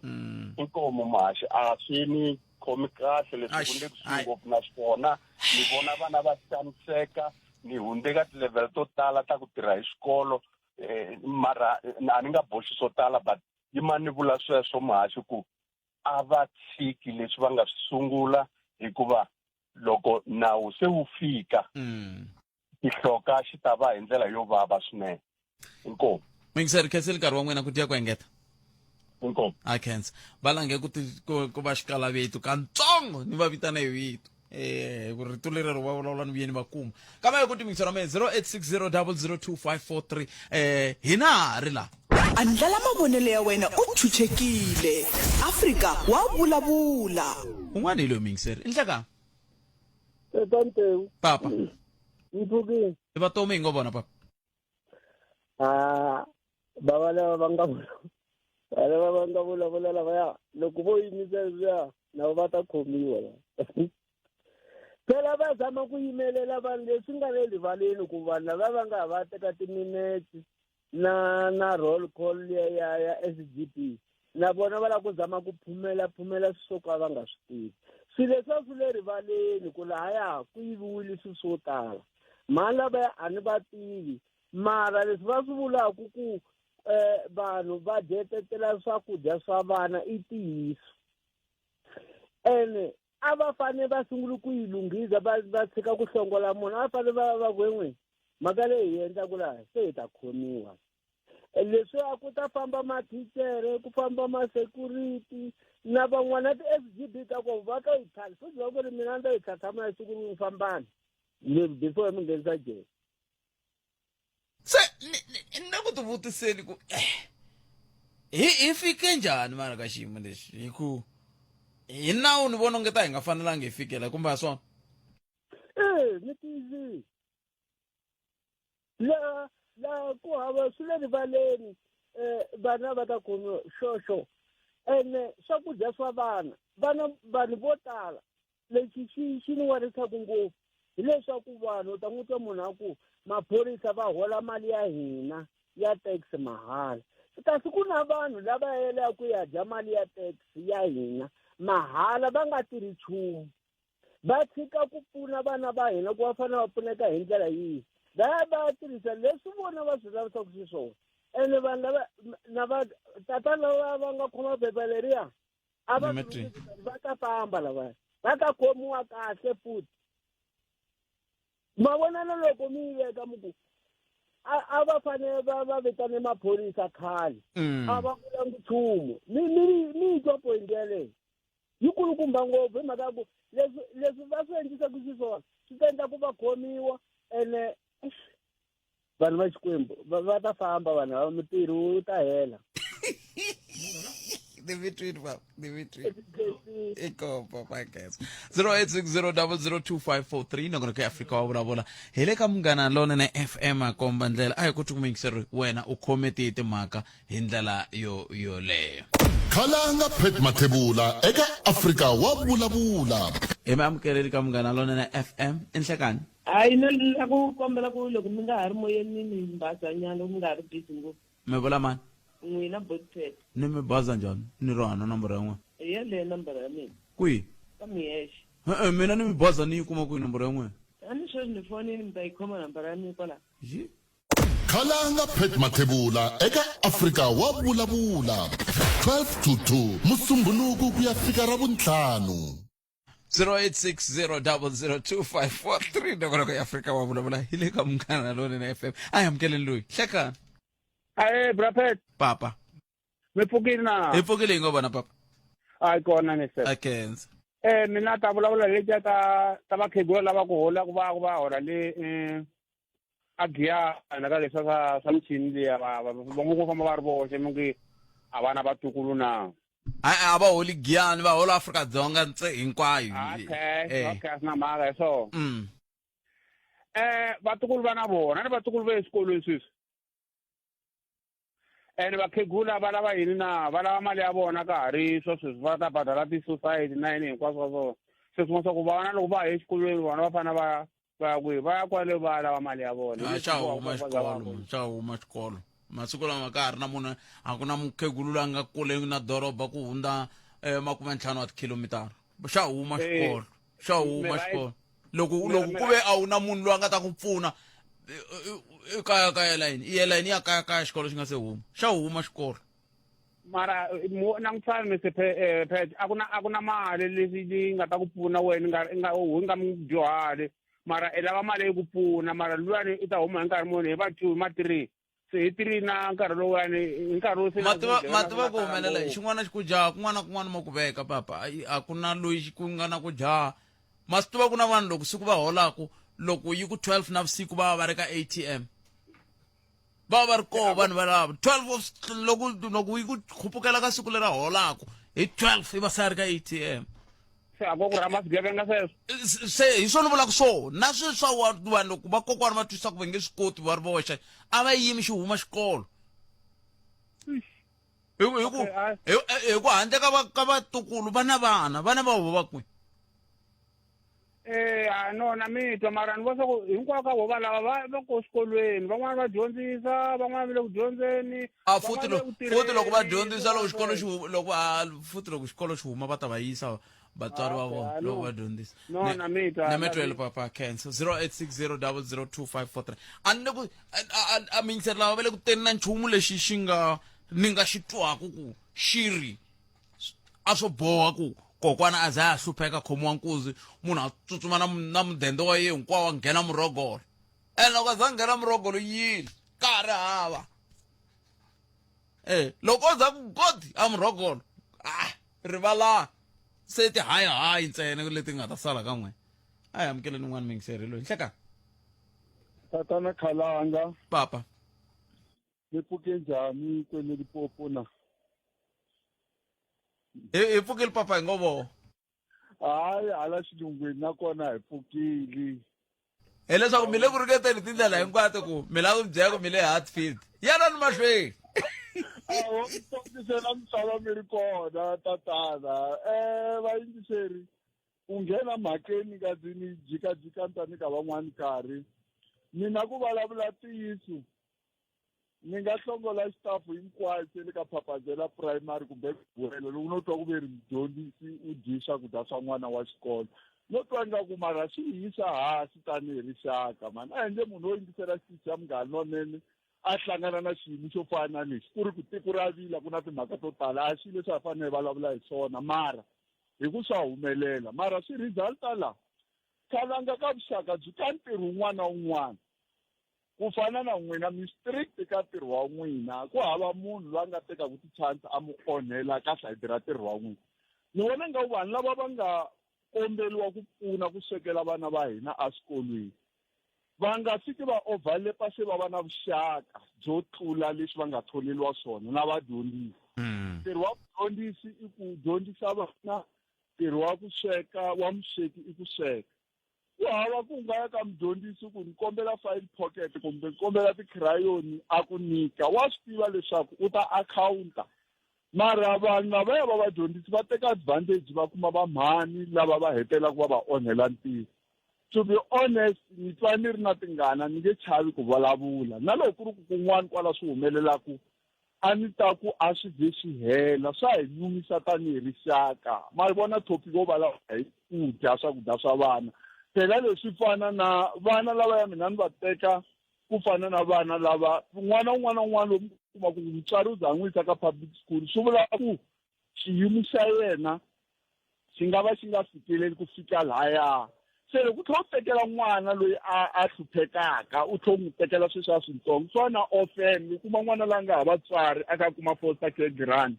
Inkomu muhaxi, a swi ni khomi kahle leswi ku le kusuhi ngopfu na swona. Ni vona vana va xaniseka, ni hundze ka ti-level to tala ta ku tirha hi xikolo, mara a ni nga boxi swo tala, but yima ni vula sweswo muhaxi ku a va tshiki leswi va nga swi sungula, hikuva loko nawu se wu fika, xihloka xi ta va hi ndlela yo vava swinene. Inkomu. Muyingiseri, khenseli nkarhi wa n'wina ku dya ku engeta. Inkomu. A khensa va lange ku ku va xikalaveto kantsongo ni va vitana hi vito, ku rito leri ri va vulavula ni vuyeni va kuma kambe ku timixo ra mehe 0860 002543. Hina ha ri laha. Andlala mavonelo ya wena u chuchekile. Afrika wa vulavula. Un'wana hi loyi muyingiseri i nhlekani. Tata Ntewu. Papa. Mpfukile. I vatomi hi ngo vona papa. Ah, bava lava va nga lava va nga vulavula lavaya, loko vo yimisa leswiya na va ta khomiwa la. Phela va zama ku yimelela vanhu leswi nga le rivaleni ku vanhu lava va nga va teka timinetse na roll call liya ya SGB, na vona va lava ku zama ku phumela phumela swilo swo ka va nga swi tivi. Swilo leswi a swi le rivaleni ku lahaya ku yiviwile swilo swo tala. Mhani lavaya a ni va tivi, mara leswi va swi vulaka ku vanhu va dyetetela swakudya swa vana i ntiyiso. Ene a va fanele va sungule ku yi lunghisa, va tshika ku hlongola munhu. A va fanele va ku en'wini mhaka leyi hi endlaku laha se hi ta khomiwa. Leswi a ku ta famba mathichere, ku famba ma-security na Na van'wana ti-S_G_B ta koho va to yi tlhava futhi va ku ri mina ni to yi tlhatlhamula siku rin'we fambani before mi nghenisa jele. Se ni le ku tivutiseni ku eh, hi hi fike njhani mara ka xiyimo lexi hi ku hi nawu ni vona onge ta hi nga fanelangi hi fikela kumbe a swona. E ni tiyisile laha laha ku hava swi le rivaleni um vana va ta khomiwa xoxo ene swakudya swa vana vana vanhu vo tala lexi xi xi ni warisaka ngopfu hileswaku vanhu u ta n'wi twa munhu a ku maphorisa va hola mali ya hina ya tax mahala kasi ku na vanhu lava yelaka ku ya dya mali ya tax ya hina mahala va nga tirhi nchumu va tshika ku pfuna vana va hina ku va fanele va pfuneka hi ndlela yihi va ya va ya tirhisa leswi vona va swi lavisaka xiswona ene vanhu lava na va tatana lava va nga khoma phepha leriya a va va ta famba lavaya va ta khomiwa kahle futhi ma vona na loko mi yi veka mi ku a va fanele va va vitane maphorisa khale mm. a va vulangi nchumu mi mi mi yi twa point yaleyo yi kulukumba ngopfu hi mhaka ya ku leswi leswi va swi endlisaka xiswona swi ta endla ku va khomiwa ene vanhu va xikwembu va ta famba vanhu lava mintirho wu ta hela. Ni mi twini baba, ni mi twini. Iko papa Geza. 0860002543 nongonoko ya Afrika wa vulavula. Hi le ka Munghana Lonene FM a komba ndlela a hi ku twi wena u khome tihi timhaka hi ndlela yo yoleyo. Khalanga Pat Mathebula eka Afrika wa vulavula. Hi mi amukeleli ka Munghana Lonene FM i nhlekani. Hayi no ni la ku kombela ku loko mi nga ha ri moyeni mi mi baza nyana loko mi nga ha ri busy ngopfu. Mi vula mani? N'wina Botpet. Ni mi baza njhani? Ni ri hana nomboro ya n'wina. Hi yeleyo nomboro ya mina. Kwihi? Ka mi yexe. E-e, mina ni mi baza ni yi kuma kwihi nomboro ya n'wina? A ni sweswi ni fonini mi ta yi khoma nambara ya mina kwala. Yi. Khalanga Pat Mathebula eka Afrika wa vulavula 12 to 2 Musumbhunuku ku ya fika Ravuntlhanu. 0860002543 nongonoko ya Afrika wa vulavula hi le ka Munghana Lonene FM. A hi amukeleni loyi. Hlekani. Ae bra Pat. Papa. Mi pfukile na? Hi pfukile hi ngo vona papa. Hayi kona ni se. A khensa. Eh mina ta vulavula letiya ta ta vakhegula lava ku holaka va va hola le eh a Giyani ka leswa swa swa michini liya va va va ngo ku famba va ri voxe mi nge a va na vatukulu na. A a va holi Giyani va hola Afrika Dzonga ntse hinkwayo. Okay, Eh. okay, a swi na mhaka hi swona. Eh vatukulu va na vona ni vatukulu va eswikolweni sweswi. Ene vakhegula va lava yini na va lava mali ya vona ka ha ri swa sweswi va ta badala ti-society na yini hinkwaswo ka swona se swin'wana swa ku vana loko va ha ye exikolweni vona va fanele va va ya kwihi va ya kwale va ya lava mali ya vona A xa huma xikolo, xa huma xikolo. Masiku lama ka ha ri na munhu a ku na mukhegulu loyi a nga kule na doroba ku hundza eh, makumentlhanu wa tikhilomitara. Xa huma Eh, xikolo, xa huma mi right. xikolo. Loko Mi- loko mi ku ve a wu na munhu loyi a nga ta ku pfuna i kaya kaya layini i yela yini ya kaya kaya xikolo xi nga se huma xa huma xikolo mara langutisani Mr Pat a ku na a ku na mali leswi yi nga ta ku pfuna wena i nga i nga u nga mudyuhari mara i lava mali yi ku pfuna mara luyani i ta huma hi nkarhi muni hi va 2 ma 3 se hi 3 na nkarhi lowuyani hi nkarhi wo se na mativa ku mativa ku tala humelela ngopfu. xin'wana xi ku jaha kun'wana na kun'wana ma ku veka papa Ayi, a ku na loyi xi ku nga na ku jaha ma swi tiva ku na vanhu loko siku va holaku loko yi ku 12 na vusiku va va va ri ka ATM va va ri koho vanhu valavo 12 of loko loko yi ku khupukela ka siku leri holaku hi 12 yi va se ya ri ka ATM se a ko ku rhamba swigevenga sweswo se hi swona vulaka swona na sweswi swa vanhu loko vakokwana va twisisa ku va nge swi koti va ri voxe a va yimi xi huma xikolo hi ku hi ku hi ku handle ka va ka vatukulu va na vana vana va vona va kwihi Eh, a no na mi twa mara ni vona ku hinkwako ka vo va lava va va ko xikolweni van'wana va dyondzisa van'wana va le ku dyondzeni a futhi van'wana loko le ku futhi loko va tirheni, dyondzisa loko xikolo xi sweswo. loko a futhi loko xikolo xi huma va ta va yisa vatswari va Okay, vona ah, loko no. va dyondzisa No, na mi twa, na na mi twele mi- papa cancer 0860002543 a ni le ku a miyingiseri lava va le ku teni na nchumu lexi xi nga ni nga xi twaku ku xi ri a swo boha ku kokwana a za a hlupheka khomiwa nkuzi munhu a tsutsuma na na mudende wa ye hinkwawo a nghena murhogolo ene loko a za a nghena murhogolo yini ka ha ri hava e loko o za ku godi a murhogolo ah. Rivalani. Se ti hayi hayi ntsena leti nga ta sala ka n'we. A hi amukeleni un'wana muyingiseri loyi. Nhlekani. Tatana Khalanga. Papa. Mi pfuke njhani kwene Limpopo na? Hi hi pfukile papa hi ngo voho. Hayi hala xilungwini nakona hi pfukile. Hileswaku mi le ku ringeteni tindlela hinkwato ku mi lava ku byela ku mi le Hatfield. Yanani mahlweni. Awo mi tsakisela misava mi ri kona tatana. Eh vayingiseri ku nghena mhakeni kasi ni jikajika ni ta nyika van'wani nkarhi. Mina ku vulavula ntiyiso ni nga hlongola xitafu hinkwayo xa le ka Phapazela Primary kumbe Buwele loko no twa ku ve ri mudyondzisi u dye swakudya swa n'wana wa xikolo no twa ingaku mara swi hi yisa hansi tanihi rixaka mani a hi nge munhu wo yingisela xitichi xa Munghana Lonene a hlangana na xiyimo xo fana na lexi ku ri ku tiko ra vila ku na timhaka to tala a xi leswi a fanele hi vulavula hi swona mara hi ku swa humelela mara swi resulta la khalanga ka vuxaka byi ka ntirho wun'wana na wun'wana Ku fana na n'wina mi strict ka ntirho wa n'wina, ku hava munhu loyi a nga tekaka ti-chance a mi onhela ka sayiti ra ntirho wa n'wina. Ni vona ingaku vanhu lava va nga komberiwa ku pfuna ku swekela vana va hina eswikolweni va nga fiki va overlap-a se va va na vuxaka byo tlula leswi va nga tholeriwa swona na vadyondzisi. Ntirho wa mudyondzisi i ku dyondzisa vana, ntirho wa ku sweka wa musweki i ku sweka. Ku hava ku nga ya ka mudyondzisi ku ni kombela file pocket kumbe ni kombela tikhirayoni a ku nyika. Wa swi tiva leswaku u ta akhawunta. Mara vanhu lavaya va vadyondzisi va teka advantage va kuma vamhani lava va hetelelaka va va onhela ntirho. To be honest, ni twa ni ri na tingana ni nge chavi ku vulavula. Na loko ku ri ku kun'wana kwala swi humelelaka A ni ta ku a swi ze swi hela, swa hi nyumisa tanihi rixaka. Ma yi vona topic yo vulavula hi ku dya swakudya swa vana. Phela leswi swi fana na vana lavaya mina ni va teka ku fana na vana lava n'wana un'wana na un'wana loyi mi kuma ku mutswari u za a n'wi yisa ka public school swi vula ku xiyimo xa yena xi nga va xi nga fikeleli ku fika laya se loko u tlhela u tekela n'wana loyi a a hluphekaka u tlhela u n'wi tekela sweswi a swintsongo swa na orphan u kuma n'wana loyi a nga hava vatswari a ka kuma foster care grant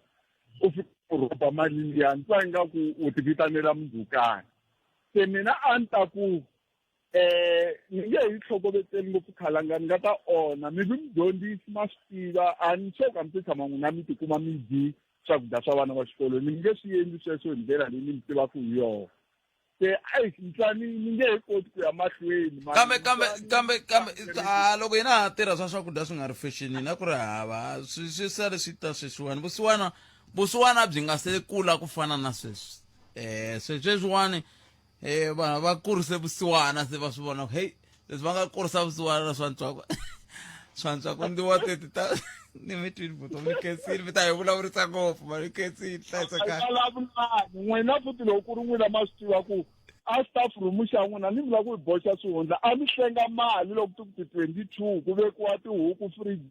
u fika u rhoba mali liyani twa ingaku u ti vitanela mundzhukani se mina a ni ta ku eh ni nge hi tlhokovetseli ngopfu khalanga ni nga ta onha mi vi mudyondzisi ma swi tiva a ni sure ka mi se tshama n'wina mi tikuma mi dyi swakudya swa vana va xikolo ni nge swi endli sweswo hi ndlela leyi ni mi tivaka hi yona se ayi ntswani ni nge he koti ku ya mahlweni kambe kambe kambe kambe a loko hina ha tirha swa swakudya swi nga ri fexenini a ku ri hava swi swi sale swi ta sweswiwani vusiwana vusiwana byi nga se kula ku fana na sweswi um sweswiwani eh vanhu va kurise vusiwana se va swi vona hey leswi va nga kurisa vusiwana swa ntswako swa ntswako ndiwa teti ta ni mi twini buto mi khensile mi ta hi vulavurisa ngopfu ma mi khensile hlayisa kahle n'wina futhi loko ku ri n'wina ma swi tiva ku a staff room xa n'wina ni vula ku hi boxa swihundla a mi hlenga mali loko ti ku ti-22 ku vekiwa tihuku fridge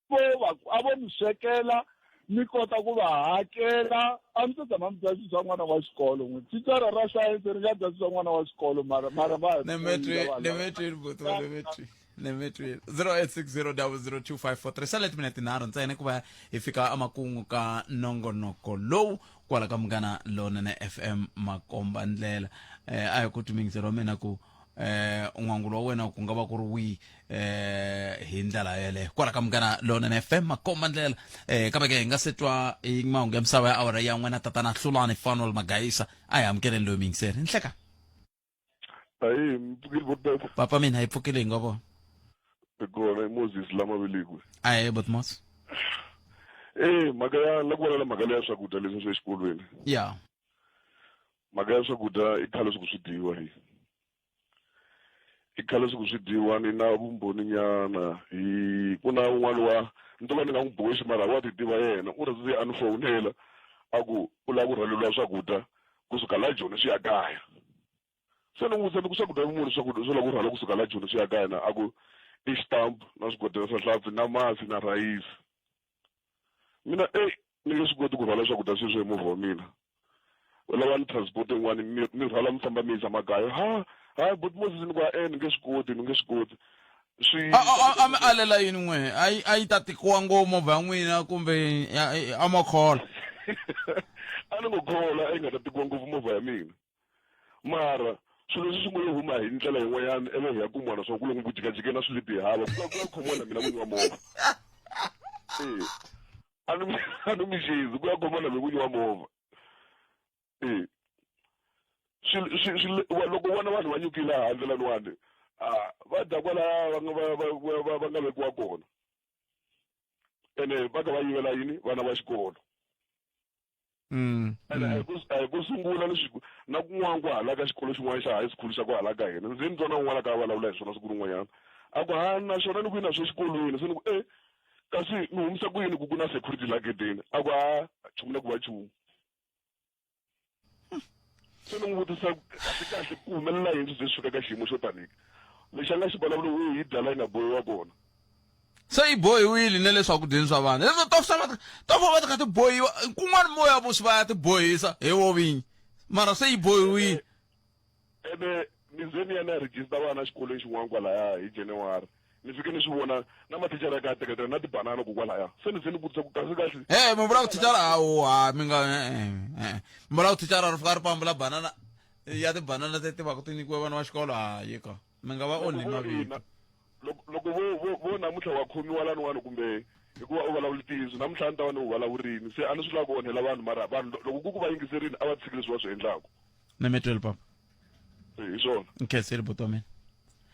vo va a vo mi swekela mi kota ku va hakela a mi se tshama mi dya swilo swa n'wana wa xikolo n'wi thicara ra sayense ri nga dya swilo swa n'wana wa xikolo mara mara va nemetwini buti wa nemetwini nemetwini 0860002543 sale timinete tinharhu ntsena ku va hi fika emakungu ka nongonoko lowu kwala ka munghana lonene fm makomba ndlela eh, a hi ku timingiselo wa mina ku eh n'wangulo wa wena ku nga va ku ri wihi eh hi ndlela yeleyo kwala ka munghana lonene fm makomba ndlela eh kambe ke hi nga se twa hi mahungu ya misava ya awara ya n'wina tatana hlulani fanuel magayisa a hi amukeleni loyi miyingiseri nhleka ayi mi pfukile botbet papa mina hi pfukile hi nga vona hi kona i moses lama velekwe ahe botmos eh mhaka ya la ku vulavula mhaka leya swakudya leswi swa exikolweni ya mhaka ya swakudya i khale swi ku swi dyiwa hi i khale swi ku swi dyiwa ni na vumbhoni nyana hi ku na un'wana wa ni to ka ni nga n'wi boxi mara wa ti tiva yena u rhandze a ni fowunela a ku u lava ku rhwaleriwa swakudya kusuka la joni swi ya kaya se ni n'wi vutisa ni ku swakudya muni swakudya swo lava ku rhwala kusuka la joni swi ya kaya na a ku i xitampu na swigodela swa nhlampfi na masi na rhayisi mina eyi ni nge swi koti ku rhwala swakudya sweswo hi movha wa mina u lava ni transport yin'wana mi mi rhwala mi famba mi yisa makaya ha ha but moses ni ku e ni nge swi koti ni nge swi koti swi a a a mi alela yini n'we a yi a yi ta tikiwa ngopfu movha ya n'wina kumbe a ma khola A ni ngo khola yi nga ta tikiwa ngopfu movha ya mina. Mara swilo leswi swi ngo yo huma hi ndlela yin'wanyana ivi hi ya kumiwa na swona ku lomu ku jikajikeni na swilipi hava ku ya ku ya khomiwa na mina n'winyi wa movha. E a ni a ni mi xezi ku ya khomiwa na mina n'winyi wa movha. E swi swi swi loko vona vanhu va nyukile handle laniwani a va dya kwalaya va nga va va va va nga vekiwa kona ene va ka va yivela yini vana va xikolo. Ene a hi ku a hi ku sungula leswi na kun'wana ku hala ka xikolo xin'wana xa high school xa ku hala ka hina ndzi ni twa na un'wana ka vulavula hi swona siku rin'wanyana a ku ha na xona ni ku yi na swo xikolweni se ni ku e kasi mi humisa ku yini ku ku na security la gedeni a ku ha nchumu na ku va nchumu se ni n'wi vutisa kahle kahle ku humelela yini swi ze swi fika ka xiyimo xo taniki lexi a nga xi vulavula u hi dya la yi nga bohiwa kona. Se yi bohiwile na le swakudyeni swa vanhu leswo to swa to va ti kha ti bohiwa kun'wana moya musi va ya ti bohisa hi vo vinyi mara se yi bohiwile. Ene ni ze ni ya ni ya register vana xikolweni xin'wana kwalaya hi January ni fike ni swi vona na mathicara ya ka ya teketela na tibanana ko kwalaya se ni ze ni vutisa ku kahle kahle. He mi vula ku thicara hawu ha mi nga e-e mi vula ku thicara ri fika ri pambula banana ya tibanana te ti va ku ti nyikiwe vana va xikolo hayi ka mi nga va onhi mavito. Loko loko vo vo vo namuntlha wa khomiwa laniwani kumbe hikuva u vulavula ntiyiso namuntlha a ni ta va ni wu vulavurini se a ni swi lavi ku onhela vanhu mara vanhu loko ku ku va yingiserini a va tshiki leswi va swi endlaku. Ni mi twile papa. Hi swona. Nkhensile buti wa mina.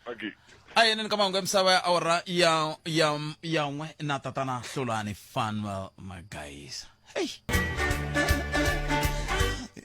Aki. A yeneni ka mahungu ya misava ya awara ya ya ya n'we na tatana Hlulani Fanuel Magaisa. Hey.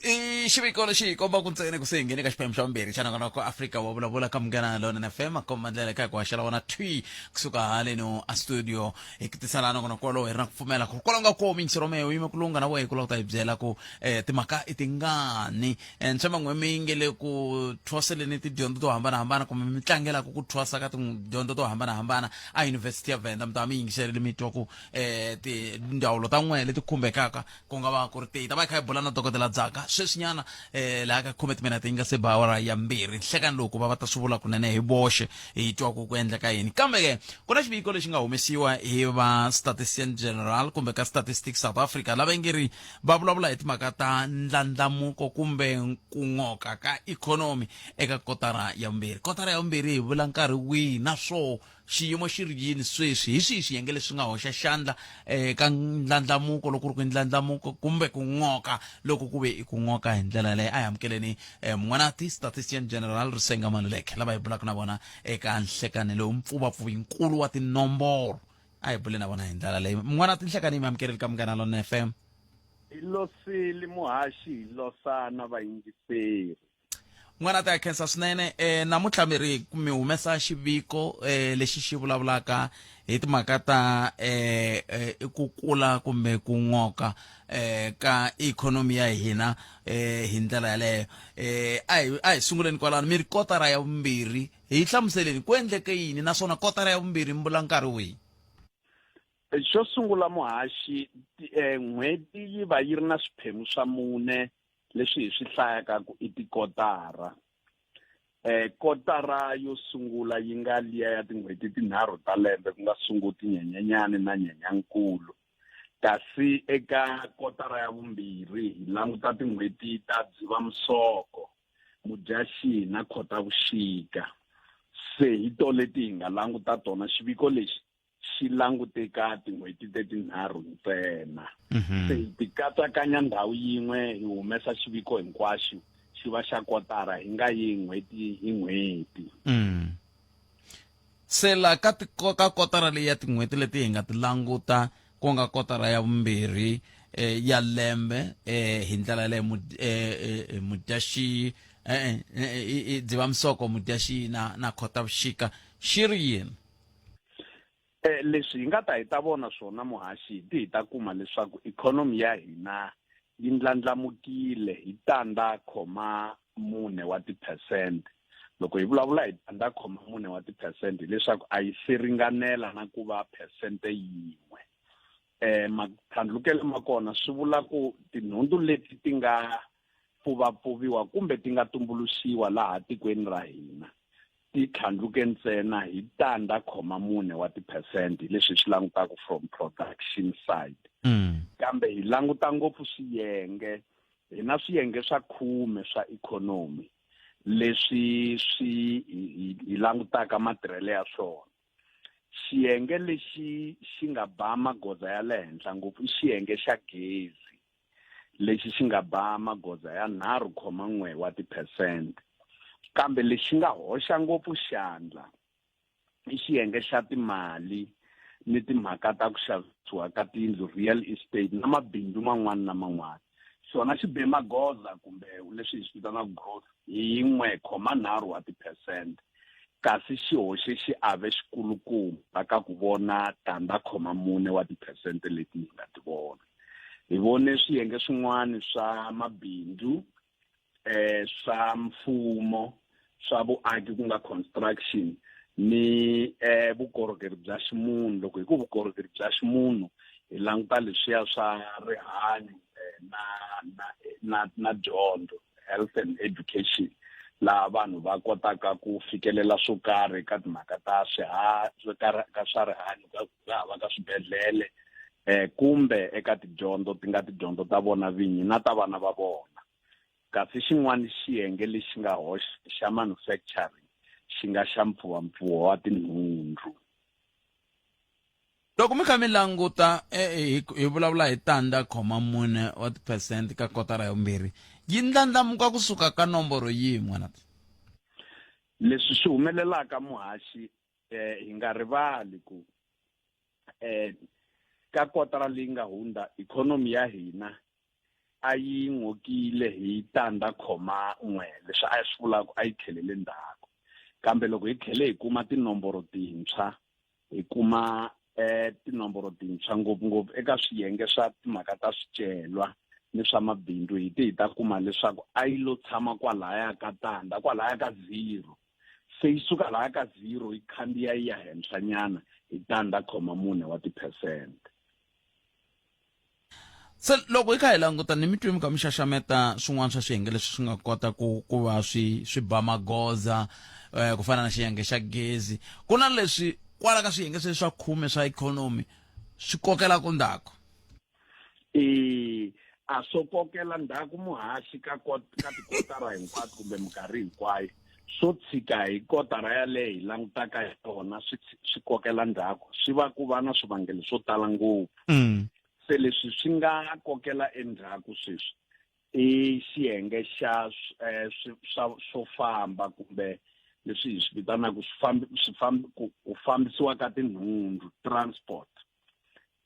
I xiviko lexi hi kombaka ntsena ku se hi nghene ka xiphemu xa vumbirhi xa nongonoko Afrika wa vulavula ka Munghana Lonene FM komba ndlela eka hi ku haxela wona thwi kusuka haleno a studio hi ku tisela nongonoko wolowo hi ri na ku pfumela ku kwalaho nga koho miyingisero mehe u yime ku lungha na wehe ku lava ku ta hi byela ku um timhaka i tingani um ni tshemba n'we mi nge le ku thwaseleni tidyondzo to hambanahambana kumbe mi tlangelaka ku thwasa ka tidyondzo to hambanahambana a yunivhesiti ya Venda mi ta va mi yingiserile mi twa ku um tindzawulo ta n'we leti khumbekaka ku nga va ku ri tihi ta va hi kha hi bula na dokodela Dzaka sweswinyana um laha ka khume timinete yi nga se ba awara ya mbirhi nhlekani lowu ku va va ta swi vula kunene hi voxe hi twa ku ku endleka yini kambe ke ku na xiviko lexi nga humesiwa hi va statistician general kumbe ka Statistics South Africa lava nge ri va vulavula hi timhaka ta ndlandlamuko kumbe ku n'oka ka ikhonomi eka kotara ya vumbirhi kotara ya vumbirhi hi vula nkarhi wihi naswo xiyimo xi ri yini sweswi hi swihi swiyenge leswi nga hoxa xandla eka ndlandlamuko loko ku ri ku ndlandlamuko kumbe ku n'oka loko ku ve i ku n'oka hi ndlela yaleyo a hi amukeleni um mun'wanati statistician general Risenga Maluleke lava hi bulaka na vona eka nhlekani lowu mpfuvapfuvi nkulu wa tinomboro a hi bule na vona hi ndlela leyi mun'wanati nhlekani yi mi amukeleli ka Munghana Lonene FM. Hi losile muhaxi hi losa na vayingiseri. N'wana ta khensa swinene eh namuntlha mi ri mi humesa xiviko eh lexi xi vulavulaka hi timhaka ta eh, eh ku kula kumbe ku n'oka eh ka ikhonomi ya hina eh hi ndlela yaleyo eh a hi a hi sunguleni kwalano mi ri kotara ya vumbirhi hi hlamuseleni ku endleke yini naswona kotara ya vumbirhi mi vula nkarhi wihi. Xo sungula muhaxi n'hweti yi va yi ri na swiphemu swa mune leswi hi swi hlayaka ku i tikotara. Kotara yo sungula yi nga liya ya tin'hweti tinharhu ta lembe ku nga Sunguti, Nyenyenyani na Nyenyankulu. Kasi eka kotara ya vumbirhi hi languta tin'hweti ta Dzivamisoko, Mudyaxihi na Khotavuxika. Se hi to leti hi nga languta tona xiviko lexi xi langute ka tin'hweti tetinharhu ntsena. Se hi ti katsakanya ndhawu yin'we hi humesa xiviko hinkwaxo xi va xa kotara hi nga yi n'hweti hi n'hweti. Se la ka ka kotara leyi ya tin'hweti leti hi nga ti languta ku nga kotara ya vumbirhi eh, ya lembe eh, hi ndlela yaleyo eh, eh, Mudyaxihi eh, eh, eh, Dzivamisoko, Mudyaxihi na na Khotavuxika xi ri yini? Eh, leswi hi nga ta hi ta vona swona muhaxi hi ti hi ta kuma leswaku ikhonomi ya hina yi ndlandlamukile hi tandza khoma mune wa tiphesente. Loko hi vulavula hi tandza khoma mune wa tiphesente hileswaku a yi se ringanela na ku va phesente yin'we. Eh, mathandlukelo ma kona swi vula ku tinhundzu leti ti nga pfuvapfuviwa kumbe ti nga tumbuluxiwa laha tikweni ra hina. ti tlhandluke ntsena hi tandza khoma mune wa tiphesente hi leswi hi swi langutaka from production side mm. kambe hi languta ngopfu swiyenge hi na swiyenge swa khume swa ikhonomi leswi swi hi langutaka matirhelo ya swona xiyenge lexi xi nga ba magoza ya le henhla ngopfu i xiyenge xa gezi lexi xi nga ba magoza ya 3.1 wa tiphesente kambe lexi nga hoxa ngopfu xandla i xiyenge xa timali ni timhaka ta ku xavisiwa ka tindlu real estate na mabindzu man'wana na man'wana xona xi be magoza kumbe leswi hi swi vitanaka growth hi 1.3 wa tiphesente kasi xi hoxe xiave xikulukumba ka ku vona tandza khoma mune wa tiphesente leti hi nga ti vona hi vone swiyenge swin'wana swa mabindzu eh swa mfumo swa vuaki ku nga construction ni eh vukorhokeri bya ximunhu loko hi ku vukorhokeri bya ximunhu hi languta leswiya swa rihanyo eh, na na na na dyondzo health and education laha vanhu va kotaka ku fikelela swo karhi eka timhaka ta swiharhi ka swa rihanyo ka ku nga ha va ka swibedhlele eh kumbe eka tidyondzo ti nga tidyondzo ta vona vinyi na ta vana va vona kasi xin'wana xiyenge lexi nga hoxa xa manufacturing xi nga xa mpfuwampfuwa wa tinhundzu loko mi kha mi languta eh, eh, hi vulavula hi tandza khoma mune wa tiphesente ka kotara ya vumbirhi yi ndlandlamuka kusuka ka nomboro yihi n'wana leswi swi humelelaka muhaxi eh hi nga rivali ku eh ka kotara leyi nga hundza ikhonomi ya hina a yi n'okile hi tandza khoma n'we leswi a swi vulaka a yi tlhelele ndzhaku kambe loko hi tlhele hi kuma tinomboro tintshwa hi kuma eh tinomboro tintshwa ngopfungopfu eka swiyenge swa timhaka ta swicelwa ni swa mabindzu hi ti hi ta kuma leswaku a yi lo tshama kwalaya ka tandza kwalaya ka zero se yi suka laha ka zero yi khandziya yi ya henhlanyana hi tandza khoma mune wa tiphesente se loko hi kha hi languta ni mi twi mi kha mi xaxameta swin'wana swa swiyenge leswi swi nga kota ku ku va swi swi ba magoza eh, ku fana na xiyenge xa gezi ku na leswi kwala ka swiyenge sweswi swa khume swa ikhonomi swi kokelaka ndzhaku e a swo kokela ndzhaku muhaxi ka ka tikotara hinkwato kumbe minkarhi hinkwayo swo tshika hi kotara yaleyo hi langutaka hi yona swi swi kokela ndzhaku swi va ku va na swivangelo swo tala ngopfu mm. se leswi swi nga kokela endzhaku sweswi i xiyenge xa eh, swa swo famba kumbe leswi hi swi vitanaka ku fambisiwa ka tinhundzu transport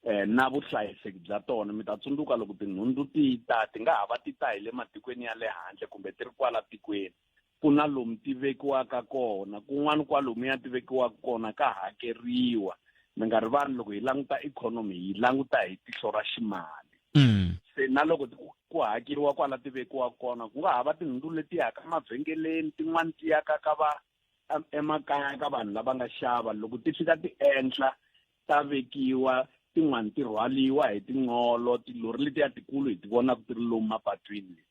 eh na vuhlayiseki bya tona mi ta tsundzuka loko tinhundzu ti ta ti nga ha va ti ta hi le matikweni ya le handle kumbe ti ri kwala tikweni ku na lomu ti vekiwaka kona kun'wana kwalomuya ti vekiwaka kona ka hakeriwa mi nga rivali loko hi languta ikhonomi hi languta hi tihlo ra ximali mm. se na loko ku hakeriwa kwala ti vekiwaka kona ku nga ha va tinhundzu leti yaka emavhengeleni tin'wani ti yaka ka va emakaya ka vanhu lava nga xava loko ti fika ti endla ta vekiwa tin'wani ti rhwaliwa hi tinqolo tilori letiya tikulu hi ti vonaka ti ri lomu mapatwini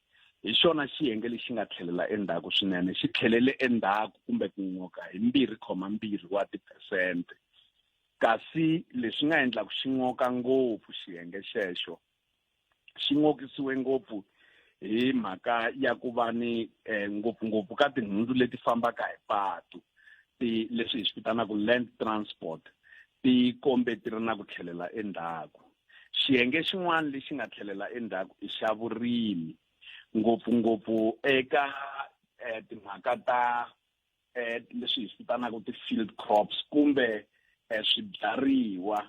hi xona xiyenge lexi nga tlhelela endzhaku swinene xi tlhelele endzhaku kumbe ku n'oka hi mbirhi khoma mbirhi wa tiphesente kasi leswi nga endlaku xi n'oka ngopfu xiyenge xexo xi n'okisiwe ngopfu hi mhaka ya ku va ni eh, ngopfungopfu ka tinhundzu leti fambaka hi patu ti leswi hi swi vitanaka land transport ti kombe ti ri na ku tlhelela endzhaku xiyenge xin'wana lexi nga tlhelela endzhaku i xa vurimi ngopfungopfu eka eh, timhaka ta eh, leswi hi swi vitanaka ti-field crops kumbe eh, swibyariwa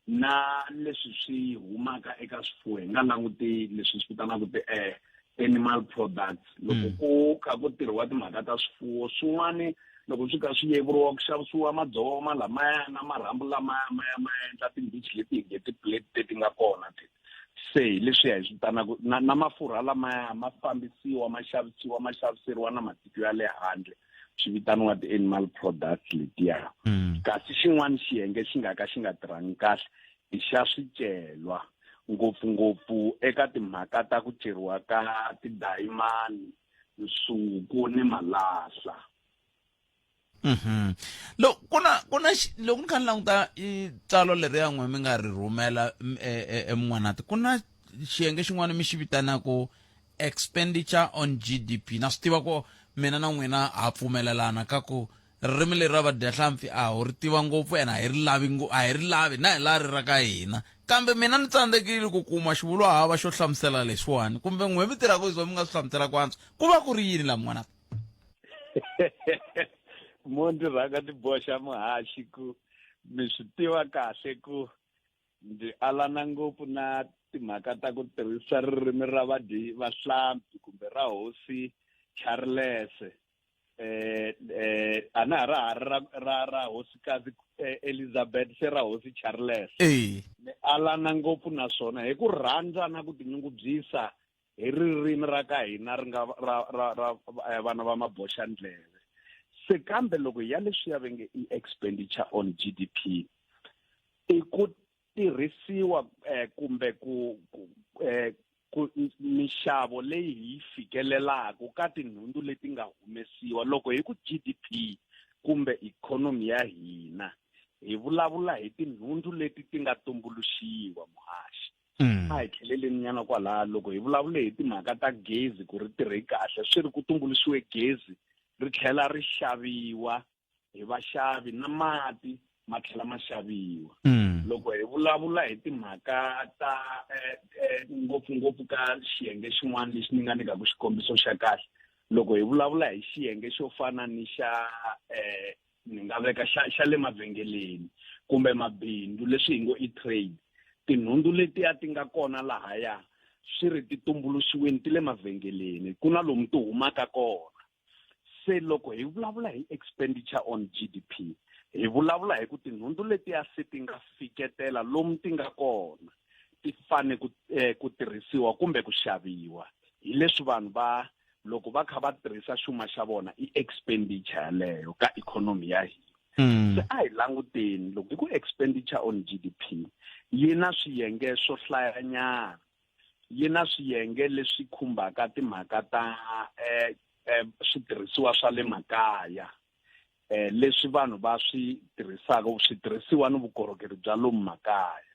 na leswi swi humaka eka swifuwo hi nga languti leswi swi vitanaka ti-eh, animal products loko mm. ku kha ku tirhiwa timhaka ta swifuwo swin'wani loko swi kha swi yevuriwa ku xavisiwa madzoma lamaya na marhambu lamaya ma ya ma endla tindhichi leti hi nge ti-plate leti nga kona teti se hi leswiya hi swi vitanaka na, na mafurha lamaya ma fambisiwa ma xavisiwa ma xaviseriwa na matiko ya le handle swi vitaniwa ti-animal products letiya mm. kasi xin'wana xiyenge xi nga ka xi nga tirhangi kahle i xa swicelwa ngopfungopfu eka timhaka ta ku ceriwa ka tidayimani nsuku ni malahla Loko ku na ku na loko ni kha ni languta i tsalwa leriya n'we mi nga ri rhumela emun'wanati ku na xiyenge xin'wana mi xi vitanaku expenditure on GDP na swi tiva ku mina na n'wina ha pfumelelana ka ku ririmi leri ra vadyahlampfi a ho ri tiva ngopfu ene a hi ri lavi a hi ri lavi na hi laha ri ra ka hina kambe mina ni tsandzekile ku kuma xivulwa hava xo hlamusela leswiwani kumbe n'we mi tirhaka hi mi nga swi hlamusela ku antswa ku va ku ri yini la mun'wana mo ndzi rhanga ndzi boxa muhaxi ku mi swi tiva kahle ku ndzi alana ngopfu na timhaka ta ku tirhisa ririmi ra vadyi vahlampfi kumbe ra hosi Charles eh eh a na ha ra ha ri ra ra ra hosikazi eh, Elizabeth se ra hosi Charles eh ni alana ngopfu naswona hi ku rhandza na ku tinyungubyisa hi ririmi ra ka hina ri nga ra ra ra eh, vana va maboxa ndleve se kambe loko ya leswiya va nge i expenditure on GDP i ku tirhisiwa eh, kumbe ku, ku, eh, ku mixavo leyi hi yi fikelelaka ka tinhundzu leti nga humesiwa loko hi ku GDP kumbe ikhonomi ya hina hi vulavula hi tinhundzu leti ti nga tumbuluxiwa muhaxi A hi tlheleleni nyana kwalaya loko hi vulavule hi timhaka ta gezi ku ri tirhe kahle swi ri ku tumbuluxiwe gezi ri tlhela ri xaviwa hi vaxavi na mati ma tlhela ma xaviwa loko hi vulavula hi timhaka ta eh, eh, ngopfungopfu ka xiyenge xin'wana lexi ni nga nyikaka xikombiso xa kahle loko hi vulavula hi xiyenge xo fana ni xa eh, ni nga veka xa xa le mavhengeleni kumbe mabindzu leswi hi ngo i trade tinhundzu letiya ti nga kona lahaya swi ri ti tumbuluxiwini ti le mavhengeleni ku na lomu ti humaka kona se loko hi vulavula hi expenditure on GDP hi vulavula hi ku tinhundzu letiya se ti nga fiketela lomu ti nga kona ti fane ku eh, ku tirhisiwa kumbe ku xaviwa hi leswi vanhu va loko va kha va tirhisa xuma xa vona i expenditure yaleyo ka ikhonomi ya hina se a hi languteni loko hi ku expenditure on GDP yi na swiyenge swo hlayanyana yi na swiyenge leswi khumbaka timhaka ta eh, eh, switirhisiwa swa le makaya eh, leswi vanhu va swi tirhisaka switirhisiwa ni vukorhokeri bya lomu makaya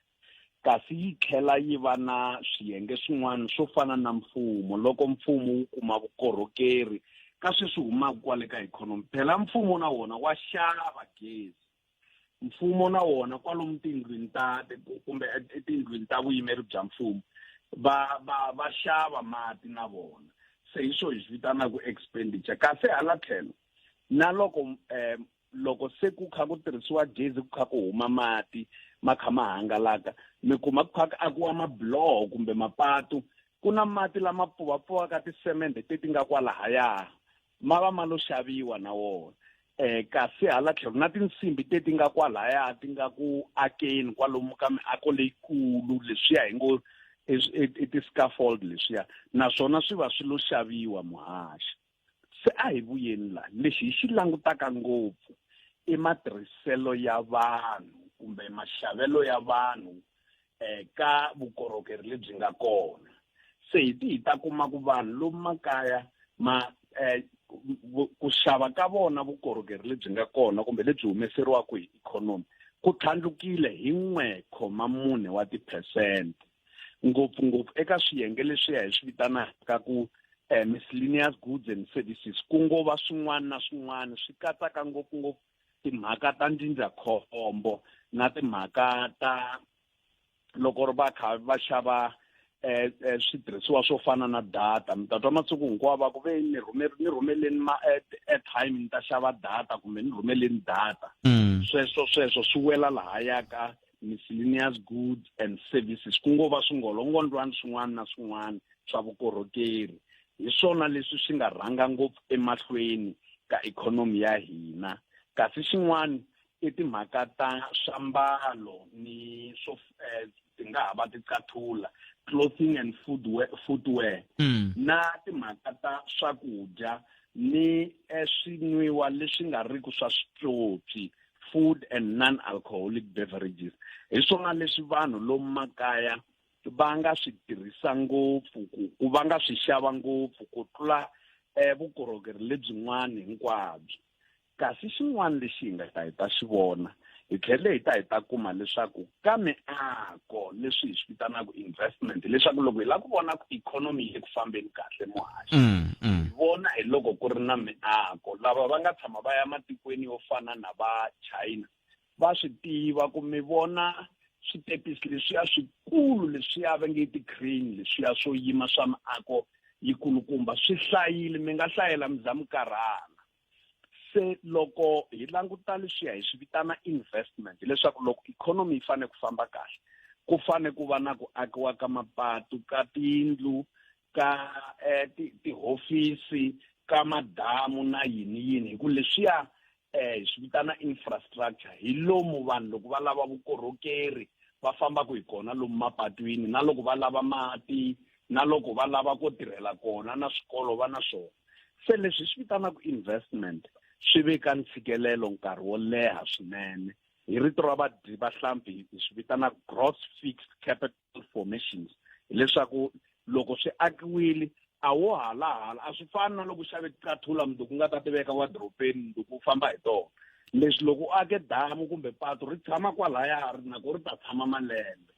kasi yi tlhela yi va na swiyenge swin'wana swo fana na mfumo loko mfumo wu kuma vukorhokeri ka sweswi humaka kwale ka ikhonomi phela mfumo na wona wa xava gezi mfumo na wona kwalomu tindlwini ta kumbe etindlwini ta vuyimeri bya mfumo va va va xava mati na vona se hi swo hi swi vitanaka expenditure kasi hala tlhelo na loko um loko se ku kha ku tirhisiwa gezi ku kha ku huma mati ma kha ma hangalaka mi kuma ku kha ku akiwa mabiloho kumbe mapatu ku na mati lama pfuvapfuvaka tisemende teti nga kwalahaya ma va ma lo xaviwa na wona eh kasi hala tlhelo na tinsimbi teti nga kwalaya ti nga ku akeni kwalomu ka miako leyikulu leswiya hi ngo i ti-scaffold leswiya naswona swi va swi lo xaviwa muhaxi se a hi vuyeni la lexi hi xi langutaka ngopfu i matirhiselo ya vanhu kumbe maxavelo ya vanhu eh ka vukorhokeri lebyi nga kona se hi ti hi ta kuma ku vanhu lomu makaya ma eh, ku xava ka vona vukorhokeri lebyi nga kona kumbe lebyi humeseriwaka hi ikhonomi ku tlhandlukile hi 1,4 wa tiphesente ngopfungopfu eka swiyenge leswiya hi swi vitanaka ku eh, miscellaneous goods and services ku ngo va swin'wana na swin'wana swi katsaka ngopfungopfu timhaka ta ndzindzakhombo na timhaka ta loko ri va kha va xava eh, eh switirhisiwa swo fana na data mi ta twa masiku hinkwawo va ku ve ni rhume ni rhumeleni ma eh, airtime ni ta xava data kumbe ni rhumeleni data sweswo sweswo swi wela lahaya ka miscellaneous goods and services ku ngo va swingolongondwani swin'wana na swin'wana swa vukorhokeri hi swona leswi swi nga rhanga ngopfu emahlweni ka ikhonomi ya hina kasi xin'wana i timhaka ta swiambalo ni swo eh, ti nga ha va ticathula clothing and footwear, footwear. Na timhaka ta swakudya ni eh, swinwiwa leswi nga riki swa switswotswi food and non-alcoholic beverages hi swona leswi vanhu lomu makaya va nga swi tirhisa ngopfu ku ku va nga swi xava ngopfu ku tlula eh, vukorhokeri lebyin'wana hinkwabyo. Kasi xin'wana lexi hi nga ta hi ta xi vona, hi tlhele hi ta hi ta kuma leswaku ka miako leswi hi swi vitanaka investment, leswaku loko hi lava ku vona ku ikhonomi yi le ku fambeni kahle muhaxi, hi vona hi loko ku ri na miako. Lava va nga tshama va ya matikweni yo fana na va China va swi tiva ku mi vona switepisi leswiya swikulu leswiya va nge ti-crane leswiya swo yima swa miako yikulukumba swi hlayile, mi nga hlayela mi za mi karhala. Se loko hi languta leswiya hi swi vitana investment, hileswaku loko ikhonomi yi fanele ku famba kahle ku fane ku va na ku akiwa ka mapatu, ka tiyindlu, ka tihofisi, ka madamu na yini yini, hi ku leswiya hi swi vitana infrastructure. Hi lomu vanhu loko va lava vukorhokeri va fambaka hi kona lomu mapatwini, na loko va lava mati, na loko va lava ko tirhela kona, na swikolo va na swona. Se leswi hi swi vitanaka investment swi veka ntshikelelo nkarhi wo leha swinene. Hi rito ra vadyi va hlampfi hi swi vitana gross fixed capital formations, hileswaku loko swi akiwile a wo halahala, a swi fani na loko u xave tiqathula mundzuku u nga ta ti veka wadropeni mundzuku u famba hi tona. Leswi loko u ake damu kumbe patu ri tshama kwalaya ri nako ri ta tshama malembe.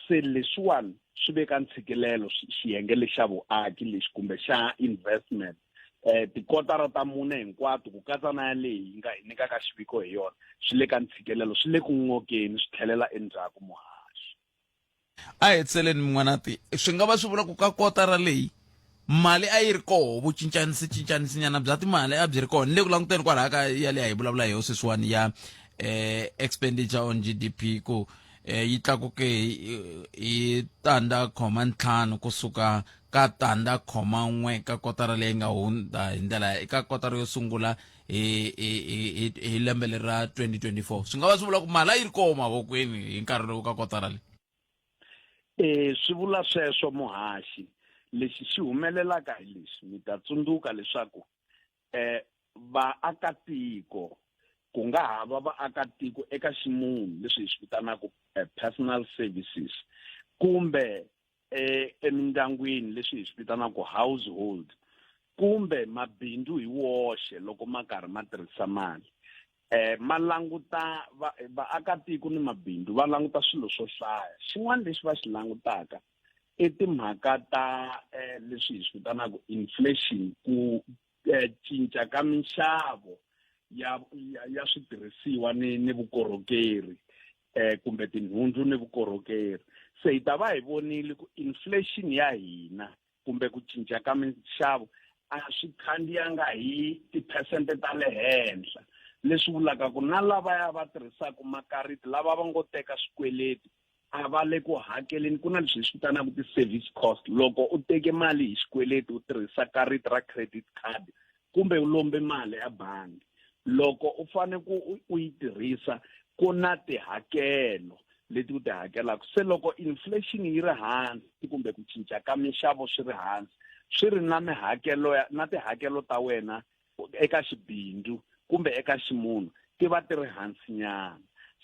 Se leswiwani swi veka ntshikelelo xiyenge lexa vuaki lexi kumbe xa investment. Tikotara ta mune hinkwato ku katsa na ya leyi yi nga hi nyikaka xiviko hi yona swi le ka ntshikelelo, swi le ku n'okeni, swi tlhelela endzhaku muhaxi. A hi tseleni min'wanati, swi nga va swi vula ku ka kotara leyi mali a yi ri koho, vucincanisi cincanisinyana bya timali a byi ri kona. Ni le ku languteni kwalaha ka ya leyi a hi vulavula hi yo sweswiwani ya expenditure on GDP ku yi tlakuke hi 0.5 kusuka ka 0.1 ka kotara leyi nga hundza hi ndlela eka kotara yo sungula hi hi hi hi lembe leri ra 2024. Swi nga va swi vula ku mali a yi ri koho mavokweni hi nkarhi lowu ka kotara leyi. Swi vula sweswo muhaxi. Lexi xi humelelaka hi leswi, mi ta tsundzuka leswaku vaakatiko ku nga ha va vaakatiko eka ximunhu leswi hi swi vitanaka personal services kumbe emindyangwini leswi hi swi vitanaka household kumbe mabindzu hi woxe loko ma karhi ma tirhisa mali. Ma languta vaakatiko ni mabindzu va languta swilo swo hlaya. Xin'wana lexi va xi langutaka i timhaka ta leswi hi swi vitanaka inflation, ku cinca ka minxavo ya switirhisiwa ni vukorhokeri kumbe tinhundzu ni vukorhokeri. Se hi ta va hi vonile ku inflation ya hina kumbe ku cinca ka minxavo a swi khandziyanga hi tiphesente ta le henhla, leswi vulaka ku na lavaya va tirhisaka makariti, lava va ngo teka swikweleti a va le ku hakeleni. Ku na leswi hi swi vitanaka ti-service cost. Loko u teke mali hi xikweleti u tirhisa kariti ra credit card kumbe u lombe mali ebangi, loko u fane ku u yi tirhisa ku na tihakelo leti u ti hakelaka. Se loko inflation yi ri hansi kumbe ku cinca ka minxavo swi ri hansi, swi ri na mihakelo ya, na tihakelo ta wena eka xibindzu kumbe eka ximunhu ti va ti ri hansinyana.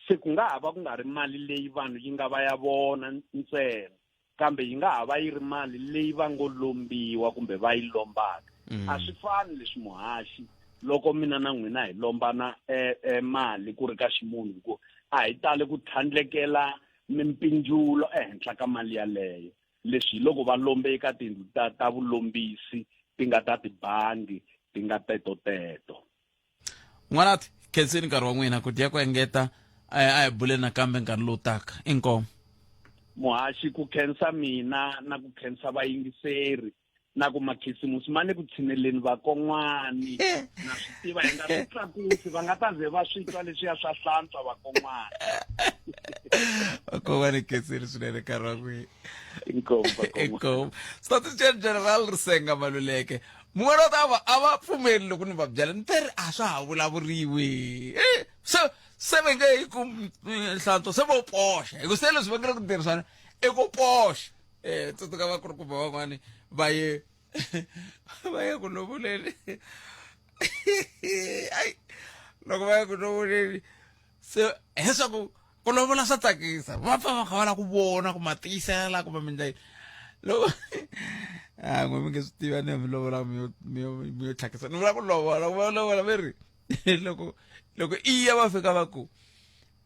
Se ku nga ha va ku nga ri mali leyi vanhu yi nga va ya vona ntsena, kambe yi nga ha va yi ri mali leyi va ngo lombiwa kumbe va yi lombaka. A swi fani leswi muhaxi loko mina na n'wina hi lombana mali ku ri ka ximunhu, hi ku a hi tali ku tlhandlekela mimpindzulo ehenhla ka mali yaleyo. Leswi hi loko va lombe eka tindlu ta vulombisi ti nga ta tibangi ti nga teto teto. N'wanati, khensini nkarhi wa n'wina ku dya ku engeta, a hi buleni nakambe nkarhi lowu taka. Inkomu. Muhaxi, ku khensa mina na ku khensa vayingiseri na ku makhisimusi ma le ku tshineleni vakon'wani. Na swi tiva hi nga swi tlakusi, va nga ta ze va swi twa leswiya swa hlantswa vakon'wani. Vakon'wani, khensini swinene nkarhi wa n'wina. Inkomu, vakon'wani. Inkomu. Statistician General Risenga Maluleke. Mun'wana wa ta va a va pfumeli loko ni va byela ni teri a swa ha vulavuriwi. Se va nge yi ku hlantswa, se vo poxa. Hi ku se leswi va nge le ku tirhisana i ku poxa. Tsundzuka va kulukumba van'wani va ye va ye ku lovoleni. Ai, loko va ye ku lovoleni se hileswaku ku lovola swa tsakisa, va pfa va kha va lava ku vona ku ma tiyisela kumbe mi endla yini. Loko a n'we mi nge swi tivi a ni ya mi lovola mi yo tlhakisa, ni vula ku lovola, ku va lovola ve ri. Loko loko i ya va fika va ku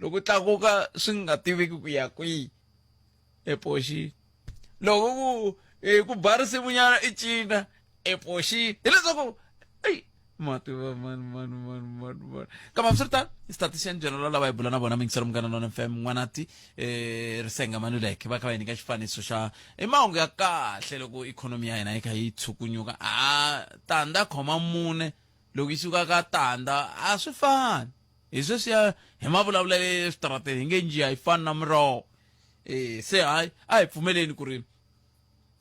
loko tlakuka swi nga tiveki ku ya kwihi epoxini, loko ku ku ba risimunyana i cina epoxini, hileswaku eyi mativa mani mani mani mani mani. Kambe hambiswiritano, statistician general lava hi bula na vona mingiselo Munghana Lona FM N'wanati Risenga Maluleke va kha va hi nyika xifaniso xa i mahungu ya kahle loko ikhonomi ya hina yi kha yi tshukunyuka. A tandza khoma mune loko yi suka ka tandza a swi fani hi sweswiya hi mavulavulelo ya le switarateni hi nge njiya yi fani na miroho. Se hayi, a hi pfumeleni ku ri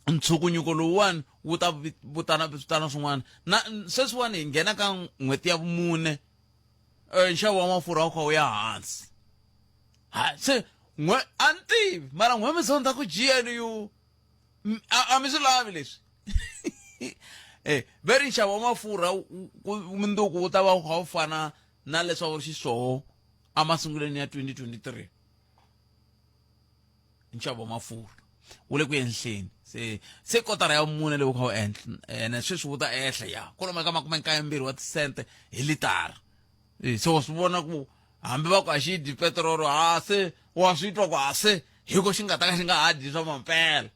ntshukunyuko lowuwani wu ta vutana vitana swin'wana na sweswiwani hi nghena ka n'hweti ya vumune, nxavo wa mafurha wu kha wu ya hansi. Ha se n'we a ni tivi mara n'we mi sonta ku GNU a mi swi lavi leswi. Ve ri nxavo wa mafurha mundzuku wu ta va wu kha wu fana na leswi a wu ri xiswoho emasungulweni ya 2023. Nxavo wa mafurha wu le ku enhleni se kotara ya mune leyi wu kha wu enhla, ene sweswi wu ta ehla ya kwalomu ka 92 wa tisente hi litara. Se wa swi vona ku hambi va ku a xi dyi petirolo, ha se wa swi twa ku ha se hi ko xi nga ta ka xi nga ha dyi swa mampela.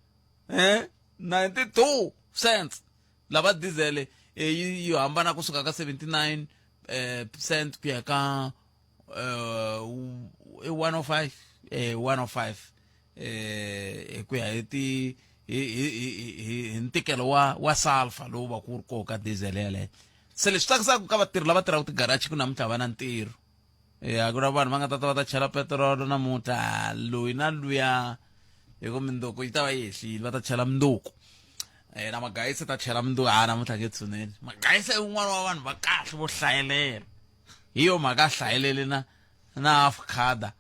92 cents lava diesel yi hambana kusuka ka 79 cent ku ya ka 105, 105 hi ku ya hi ti hi ntikelo wa sulfur lowu va ku ri koho ka diesel yeleyo. Se leswi tsakisaka ka vatirhi lava tirhaka tigarachi ku namuntlha va na ntirho, a ku na vanhu va nga ta ta va ta chela petirolo namuntlha, loyi na luya, hi ku minduku yi ta va yi hehlile, va ta chela minduku. Na magayisa ta chela minduku a namuntlha nge tshuneli. Magayisa i un'wana wa vanhu va kahle vo hlayelela, hi yo mhaka a hlayelele na half khada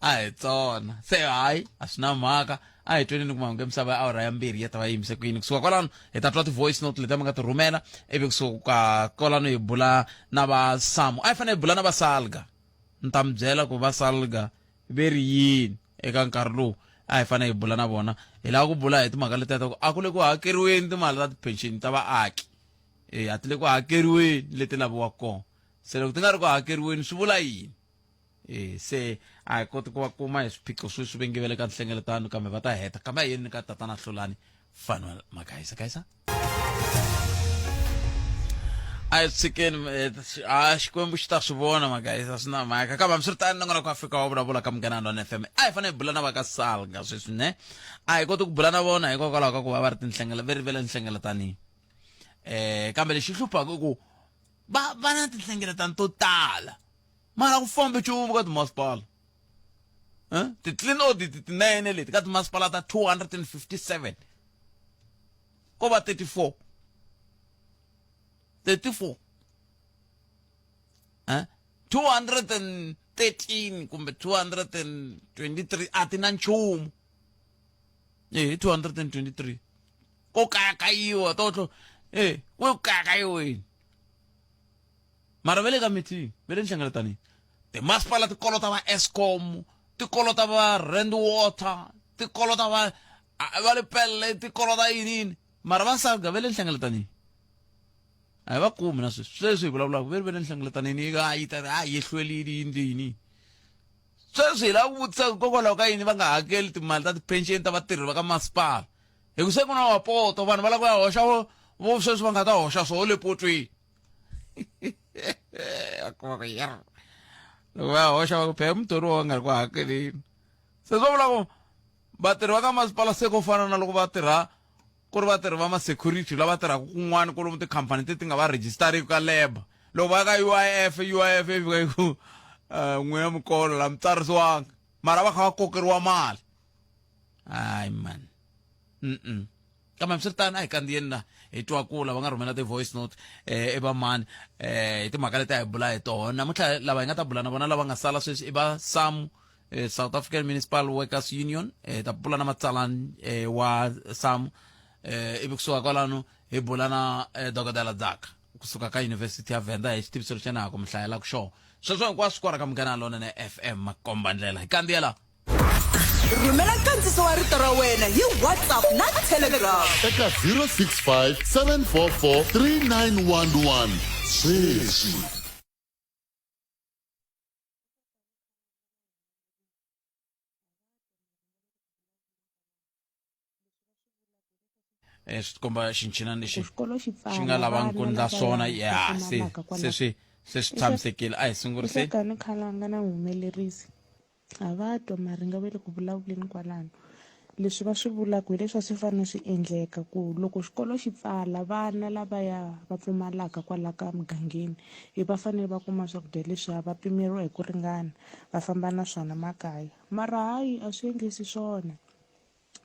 a hi tsona. Se hayi, a swi na mhaka, a hi tweni ni ku mahungu ya misava ya awara ya 2 ya ta va yimise ku yini. Kusuka kwalano hi ta twa ti-voice note leti mi nga ti rhumela, ivi kusuka kwalano hi bula na va Samu. A hi fanele hi bula na va Salga, ni ta mi byela ku va Salga ve ri yini eka nkarhi lowu a hi fanele hi bula na vona. Hi lava ku bula hi timhaka letiya ta ku a ku le ku hakeriweni timali ta ti-pension ta vaaki, a ti le ku hakeriweni leti laviwaka kona. Se loko ti nga ri ku hakeriweni swi vula yini? Se a hi koti ku va kuma hi swiphiqo sweswi va nge ve le ka nhlengeletano, kambe va ta heta. Kambe a yeni ka tatana Hlulani Fanuel Magaisa. Gaisa a hi tshikeni, a Xikwembu xi ta swi vona. Magaisa swi na mhaka, kambe hambiswiritano nongonoko Afrika wa vulavula ka Munghana Lona FM. A hi fanele hi bula na va ka Salga sweswi ne, a hi koti ku bula na vona hikokwalaho ka ku va va ri tinhlengele ve ri ve le nhlengeletanini. Kambe lexi hluphaka i ku va na tinhlengeletano to tala, mara ku fambi nchumu ka timasipala. Ti-clean audit tinene leti ka timasipala ta 257 ko va 34, 34, 213 kumbe 223 a ti na nchumu. 223 ko kayakayiwa totlo, ku kayakayiweni, mara va le ka meeting, va le nhlengeletanini. Timasipala ti kolota va Eskom, ti kolota va Rand Water, ti kolota va le Pelle, ti kolota yini yini, mara va Salga va le nhlengeletanini, a hi va kumi na sweswi. Sweswi hi vulavulaka ve ri va le nhlengeletanini, a yi ta a yi hlwelile yini yini. Sweswi hi lava ku vutisa hikokwalaho ka yini va nga hakeli timali ta ti-pension ta vatirhi va ka masipala, hi ku se ku na mapoto vanhu va lava ku ya hoxa vo sweswi va nga ta hoxa swoho le potweni. Loko va ya hoxa va ku phela muthori wa nga ri ku hakeleni, se swo vula ku vatirhi va ka masipala se ko fana na loko va tirha ku ri vatirhi va ma-security lava tirhaka kun'wana kwalomu tikhampani leti nga va rejistariku ka labour, loko va ya ka UIF, UIF yi fika yi ku n'wina mikolo la mi tsarisiwanga, mara va kha va kokeriwa mali. Hayi man, kambe hambiswiritano a hi kandziyeni la hi twa ku lava nga rhumela ti-voice note i va mani hi timhaka leti a hi bula hi tona namuntlha. Lava hi nga ta bula na vona lava nga sala sweswi i va SAMU, South African Municipal Workers Union. Ta bula na matsalani wa SAMU, ivi kusuka kwalano hi bula na dokodela Dzaka kusuka ka University ya Venda hi xitiviso lexi na ha ku mi hlayelaka xona. Sweswo hinkwaswo kwala ka Munghana Lonene FM, makomba ndlela hi kandziyela. Rhumela nkandziso wa rito ra wena hi WhatsApp na Telegram eka 065 744 3911 sweswi. um swi tikomba xinchinani lexi xikolo xi xi nga pfala lavangi ku vana ndla lavaya swona va ya se pfumalaka se kwala swi se swi tshamisekile a hi sunguriseni Nhlekani Khalanga na Muhumelerisi a va twa maringa va le ku vulavuleni kwalano. Leswi va swi vulaka hi leswi a swi fanele swi endleka ku loko xikolo xi pfala vana lavaya va pfumalaka kwala ka mugangeni hi va fanele va kuma swakudya leswiya va pimeriwa hi ku ringana va famba na swona makaya mara hayi a swi endlisi swona.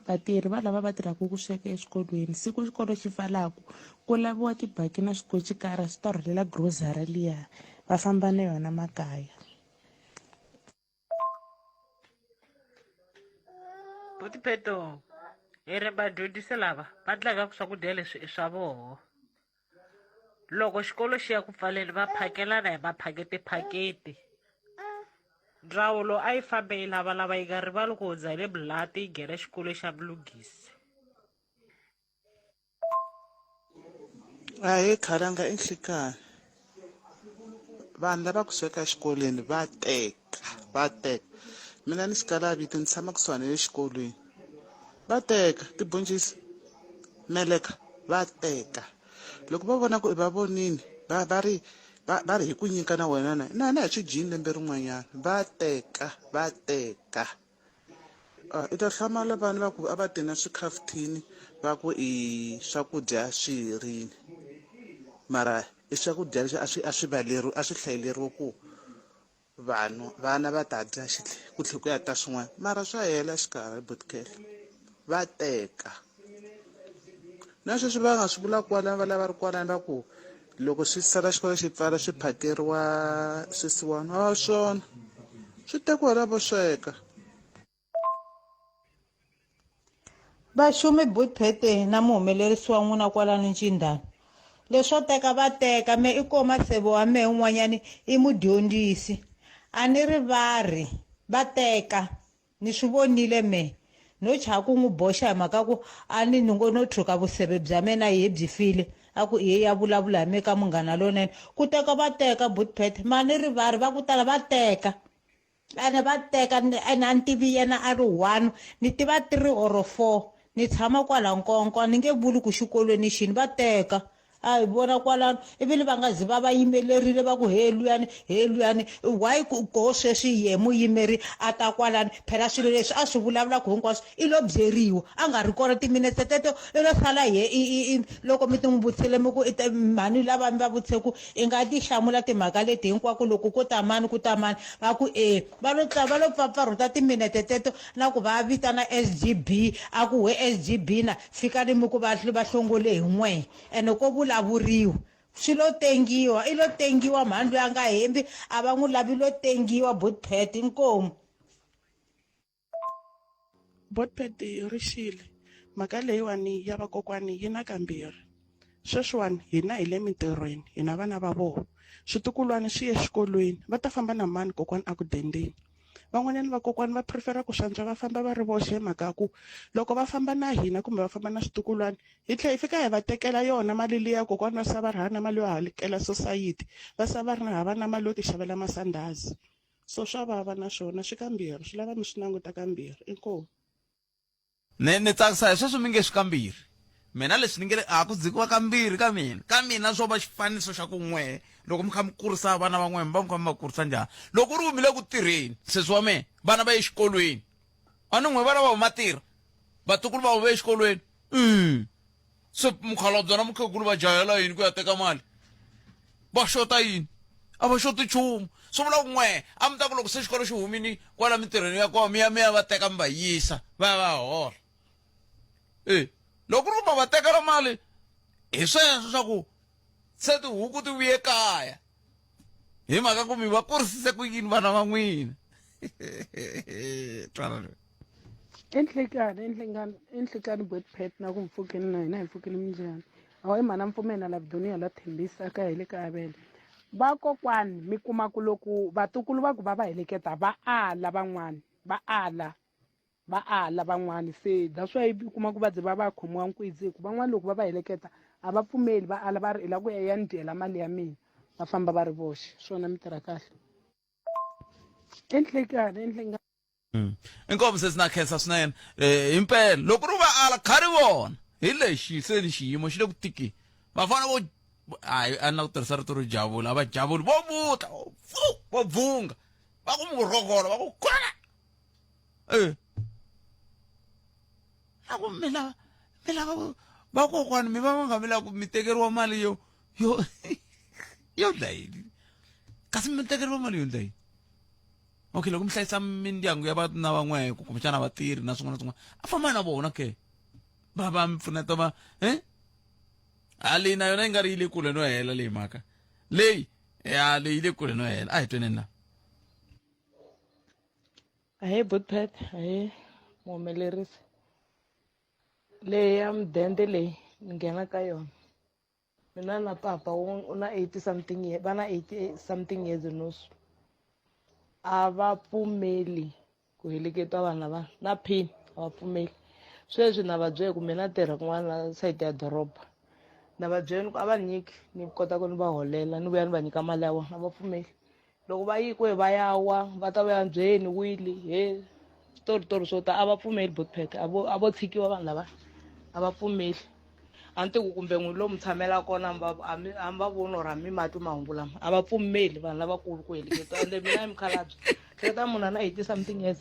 Vatirhi va lava va tirhaka ku sweka eswikolweni siku xikolo xi pfalaku ku laviwa tibaki na swikocikara swi ta rhwalela grocery liya va famba na yona makaya. Butipheto hi ri vadyondzisi lava va dlaka swakudya leswi i swa voho loko xikolo xi ya ku pfaleni va phakelana hi maphaketi-phaketi ndzawulo a yi fambe yi lavalava yi nga rivali ku hundza hi le Bulati yi nghena xikolo xa Mlungisi. Ahee khalanga i nhlikani vanhu lava ku sweka exikolweni va teka va teka mina ni xikalavito ni tshama kusuhani na le xikolweni va teka tiboncisi meleka va teka loko va vona ku i va vonini va va ri va va ri hi ku nyika na wena na na hina hi swi dyini lembe rin'wanyana va teka va teka. I ta hlamala vanhu va ku a va ti na swikhafuthini va ku i swakudya swi herile mara i swakudya leswi a swi a swi valeriwe a swi hlayeleriwe ku vanhu vana va ta dya xi ku tlhe ku ya ta swin'wana mara swa hela xikarhi butkele va teka na sweswi va nga swi vula kwalano va lava ri kwalano va ku loko swi sala xikolo xi pfala swi phakeriwa swisiwana a swona swi tekiwa lavo sweka Vaxumi Butphete na muhumelerisi wa n'wina kwalano Ncindana leswo teka va teka me i ko maseve wa mehe un'wanyani i mudyondzisi a ni ri va ri va teka ni swi vonile me no chava ku n'wi boxa hi mhaka ku a ni ni ngo no tshuka vuseve bya me na yehe byi file a ku iye ya vulavula hi me ka munghana lonene ku teka va teka Butphete ma ni ri va ri va ku tala va teka ene va teka ene a ni tivi yena a ri one ni tiva three or four ni tshama kwala nkonko a ni nge vuli ku xikolweni xini va teka a hi vona kwalano ivi va nga zi va va yimelerile va ku he luyani he luyani why ko sweswi yehe muyimeri a ta kwalano phela swilo leswi a swi vulavulaka hinkwaswo i lo byeriwa a nga ri kona timinetse teto i lo sala he loko mi ti n'wi vutisile mi ku mhani lava mi va vutise ku i nga ti hlamula timhaka leti hinkwako loko ko ta mani ku ta mani va ku e va lo va lo pfapfarhuta timinete teto na ku va vitana SGB a ku we SGB na fikani mi ku va va hlongole hi n'we ene ko vulavuriwa swi lo tengiwa i lo tengiwa mhani loyi a nga hembi a va n'wi lavi lo tengiwa botpet inkomu Botpet ri xile mhaka leyiwani ya vakokwani yi na kambirhi sweswiwani hina hi le mintirhweni hina vana va vona switukulwana swi ye xikolweni va ta famba na mani kokwani a ku dendeni van'wanyana vakokwani va prefer-a ku swantswa va famba va ri voxe hi mhaka ya ku loko va famba na hina kumbe va famba na switukulwana hi tlhela hi fika hi va tekela yona mali liya kokwani va sala va ri hava na mali yo hakela sosayiti va sala va ri na hava na mali yo ti xavela masandhazi so swa vava na swona swi kambirhi swi lava mi swi languta kambirhi inkomu ni ni tsakisa hi sweswo mi nge swi kambirhi mina leswi ni nge a ku dzikiwa kambirhi ka mina ka mina swo va xifaniso xa ku n'we loko mi kha mi kurisa vana va n'we mi va mi kha mi va kurisa njhani loko u ri mi le ku tirheni sesi wa mina vana va ye xikolweni a ni n'we vana va huma tirha vatukulu va huma exikolweni mm. Se mukhalabye na mukhegulu va jahela yini ku ya teka mali? Va xota yini? A va xoti nchumu. Swi vula ku n'we a mi ta ku loko se xikolo xi humini kwala mintirhweni ya kona mi ya mi ya va teka mi va yisa va ya va ya hola. E loko ku ri ku ma va tekela mali hi sweswo swa ku se tihuku ti vuye kaya hi mhaka ku mi va kurisise ku yini vana va n'wina. Twana loyi. Enhlekani enhlekani enhlekani botpet na ku mpfukeni na hina hi pfukile minjhani awa i mhana mpfumena la Doniya la Thembisa ka hi le ka Avele vakokwani mi kuma ku loko vatukulu va ku va va heleketa va ala van'wani va ala va ala van'wani se that's why u kuma ku va ze va va khomiwa nkwidzi hi ku van'wani loko va va heleketa a va pfumeli va ala va ri i la ku ya ya ni dyela mali ya mina va famba va ri voxe swona mi tirha kahle enhlekani enhlekani Mm. Inkomu sesi na khensa swinene. Eh impela loko ri va ala khari vona. Hi lexi se ni xiyimo xi le ku tikeni. Vafana vo hayi a ni la ku tirhisa rito ro javula, a va javuli vo vutla, fu vo bvunga. Va ku murhokolo, va ku khwela. Eh. A ku mi lava mi lava vakokwani mi va va nga mi lava ku mi tekeriwa mali yo yo yo ndla yini? Kasi mi tekeriwa mali yo ndla yini? Okay, loko mi hlayisa mindyangu ya va na van'we ku kumbexana vatirhi na swin'wana na swin'wana, a famba na vona ke. Va va mi pfuneta va eh? A leyi na yona yi nga ri yi le kule no hela leyi mhaka. Leyi ya leyi yi le kule no hela. A hi tweneni la. Ahee Bootpet, ahee muhumelerisi. Leyi ya mudende leyi ni nghena ka yona. Mina na papa u na 80 something year, va na 80 something years nusu. A va pfumeli ku heleketiwa vanhu lava na pin a va pfumeli. Sweswi na va byela ku mina tirha kun'wana na sayiti ya doroba. Na va byela ku a va ni nyiki ni kota ku ni va holela ni vuya ni va nyika mali ya vona a va pfumeli. Loko va yi kwe va ya wa va ta vuya ndzeni wili he switoritori swo ta a va pfumeli Bootpet a vo a vo tshikiwa vanhu lava a va pfumeli a ni tivi kumbe n'wi lomu tshamela kona a mi va a mi a mi va voni or a mi ma twi mahungu lama a va pfumeli vanhu lavakulu ku heleketiwa ende mina i mukhalabye hleketa munhu a na 80 something years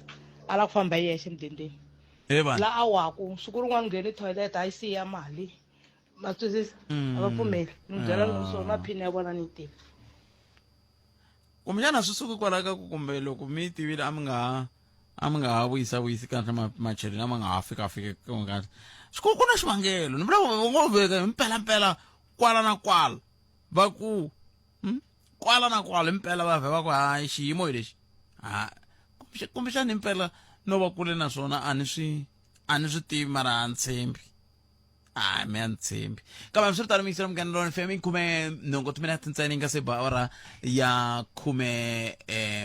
a lava ku famba hi yexe mudendeni He vanhu. la a waku siku rin'wana ngheni toilet a yi siya mali ma twisisa a va pfumeli ni byela ni swona na phini ya vona ni yi tivi Kumbexana swi suke kwalaho ka ku kumbe loko mi yi tivile a mi nga ha a mi nga ha vuyisa vuyisi kahle macheleni a ma nga ha fika fiki kahle. Swi ku na xivangelo ni vula ku va ngo veka hi mpelampela kwala na kwala va ku kwala na kwala impela va vhe va ku hayi xiyimo hi lexi ha kumbexana impela no va kule na swona a ni swi a ni swi tivi mara a ni tshembi. Hayi mi a ni tshembi kambe hambiswiritano mi yingisela Munghana Lonene FM i khume nhungu timinete ntsena yi nga se ba awara ya khume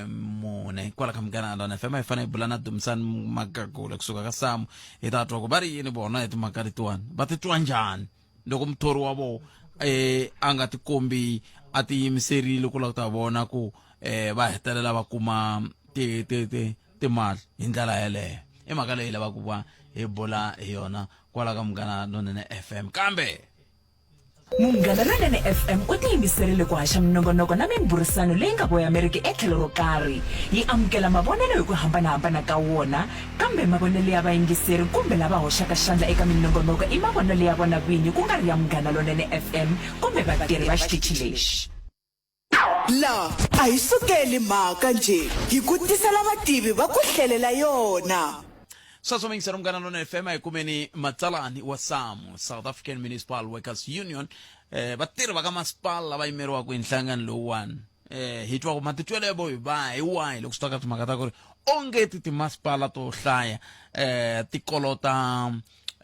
mune kwala ka Munghana Lonene FM a hi fanele hi bula na Dumisani Magagula kusuka ka Samu hi ta twa ku va ri yini vona hi timhaka letiwani va titwa njhani loko muthori wa vona a nga tikombi a tiyimiserile ku lava ku ta vona ku va hetelela va kuma ti ti ti timali hi ndlela yeleyo i mhaka leyi lavaka ku va hi bula hi yona kwala ka Munghana Lonene FM kambe Munghana Lonene FM u tiyimiserile ku haxa minongonoko na mimbhurisano leyi nga voyameriki etlhelo ro karhi. Yi amukela mavonelo hi ku hambana-hambana ka wona, kambe mavonelo ya vayingiseri kumbe lava hoxaka xandla eka minongonoko i mavonelo ya vona vinyi ku nga ri ya Munghana Lonene FM kumbe vatirhi va xitichi lexi. La a hi sukeli mhaka njhe, hi ku tisela vativi va ku hlelela yona. Sweswo muyingiseri Munghana Lonene FM a hi kumeni matsalani wa SAMU, South African Municipal Workers Union, eh, vatirhi va ka masipala lava yimeriwaka hi nhlangano lowuwani eh, hi twa ku matitwelo ya vo hi va hi wahi loko swi ta ka timhaka ta ku ri onge ti timasipala to hlaya eh, ti kolota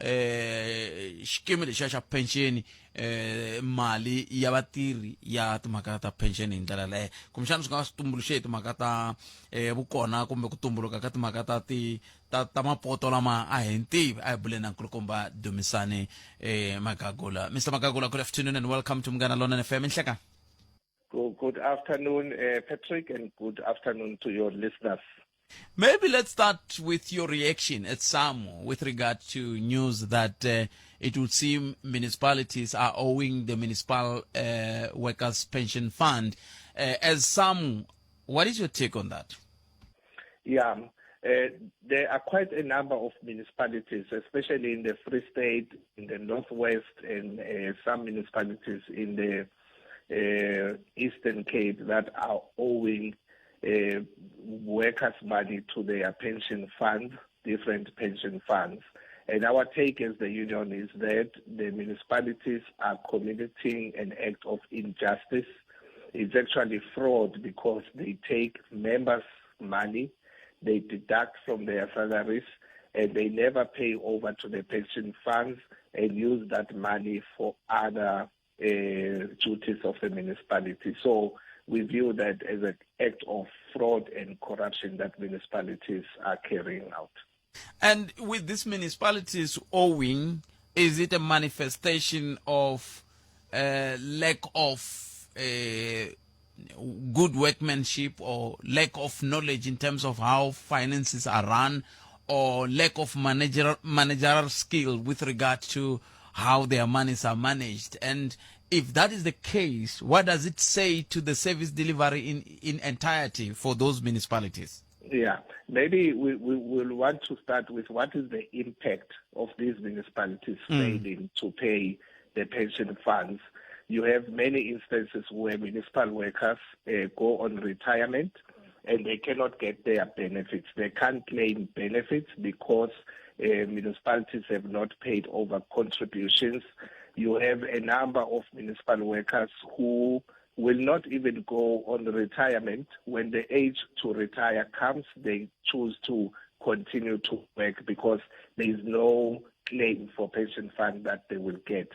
eh xikimi lexiya xa pension eh mali ya vatirhi ya timhaka ta pension hi ndlela leyo kumbexana swi nga va swi tumbuluxe hi timhaka ta eh vukona kumbe ku tumbuluka ka timhaka ta ti ta, ta mapoto lama a hi ntivi a hi buleni na nkulukumba Dumisani eh Magagula. Mr Magagula, good afternoon and welcome to Munghana Lonene FM. Inhleka. Good afternoon, Patrick, and good afternoon to your listeners. Maybe let's start with your reaction at SAMU with regard to news that it would seem municipalities are owing the Municipal Workers Pension Fund. As SAMU, what is your take on that? Yeah, there are quite a number of municipalities, especially in the Free State, in the Northwest, and some municipalities in the Eastern Cape that are owing workers' money to their pension funds, different pension funds. And our take as the union is that the municipalities are committing an act of injustice. It's actually fraud because they take members' money, they deduct from their salaries, and they never pay over to the pension funds and use that money for other duties of the municipality. So we view that as an act of fraud and corruption that municipalities are carrying out. And with these municipalities owing, is it a manifestation of lack of good workmanship or lack of knowledge in terms of how finances are run, or lack of managerial skill with regard to how their monies are managed. And if that is the case, what does it say to the service delivery in, in entirety for those municipalities? Yeah, maybe we, we will want to start with what is the impact of these municipalities mm. failing to pay the pension funds. You have many instances where municipal workers uh, go on retirement and they cannot get their benefits. They can't claim benefits because uh, municipalities have not paid over contributions. You have a number of municipal workers who will not even go on retirement. When the age to retire comes, they choose to continue to work because there is no claim for pension fund that they will get.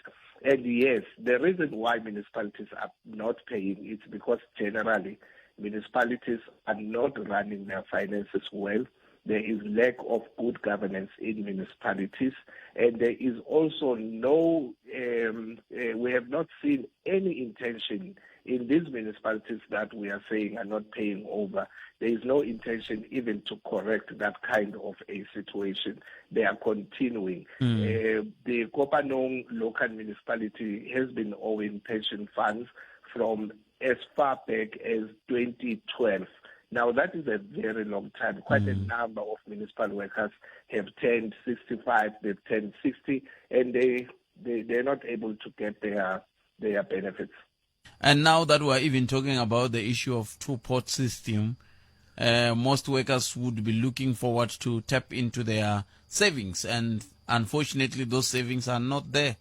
And yes, the reason why municipalities are not paying is because generally municipalities are not running their finances well. There is lack of good governance in municipalities, and there is also no, um, uh, we have not seen any intention in these municipalities that we are saying are not paying over. There is no intention even to correct that kind of a situation. They are continuing. Mm. Uh, the Kopanong local municipality has been owing pension funds from as far back as 2012. Now, that is a very long time. Quite mm. a number of municipal workers have turned 65, they've turned 60, and they, they, they're not able to get their, their benefits. And now that we're even talking about the issue of two-pot system, uh, most workers would be looking forward to tap into their savings. And unfortunately, those savings are not there.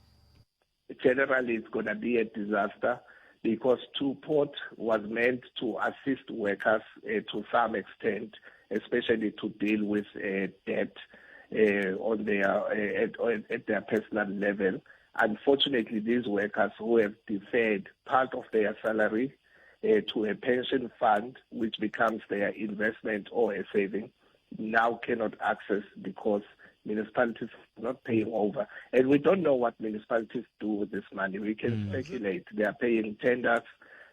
Generally, it's going to be a disaster because two-pot was meant to assist workers uh, to some extent, especially to deal with uh, debt uh, on their uh, at, at their personal level. Unfortunately, these workers who have deferred part of their salary uh, to a pension fund, which becomes their investment or a saving, now cannot access because municipalities are not paying over. And we don't know what municipalities do with this money. We can mm. speculate. They are paying tenders.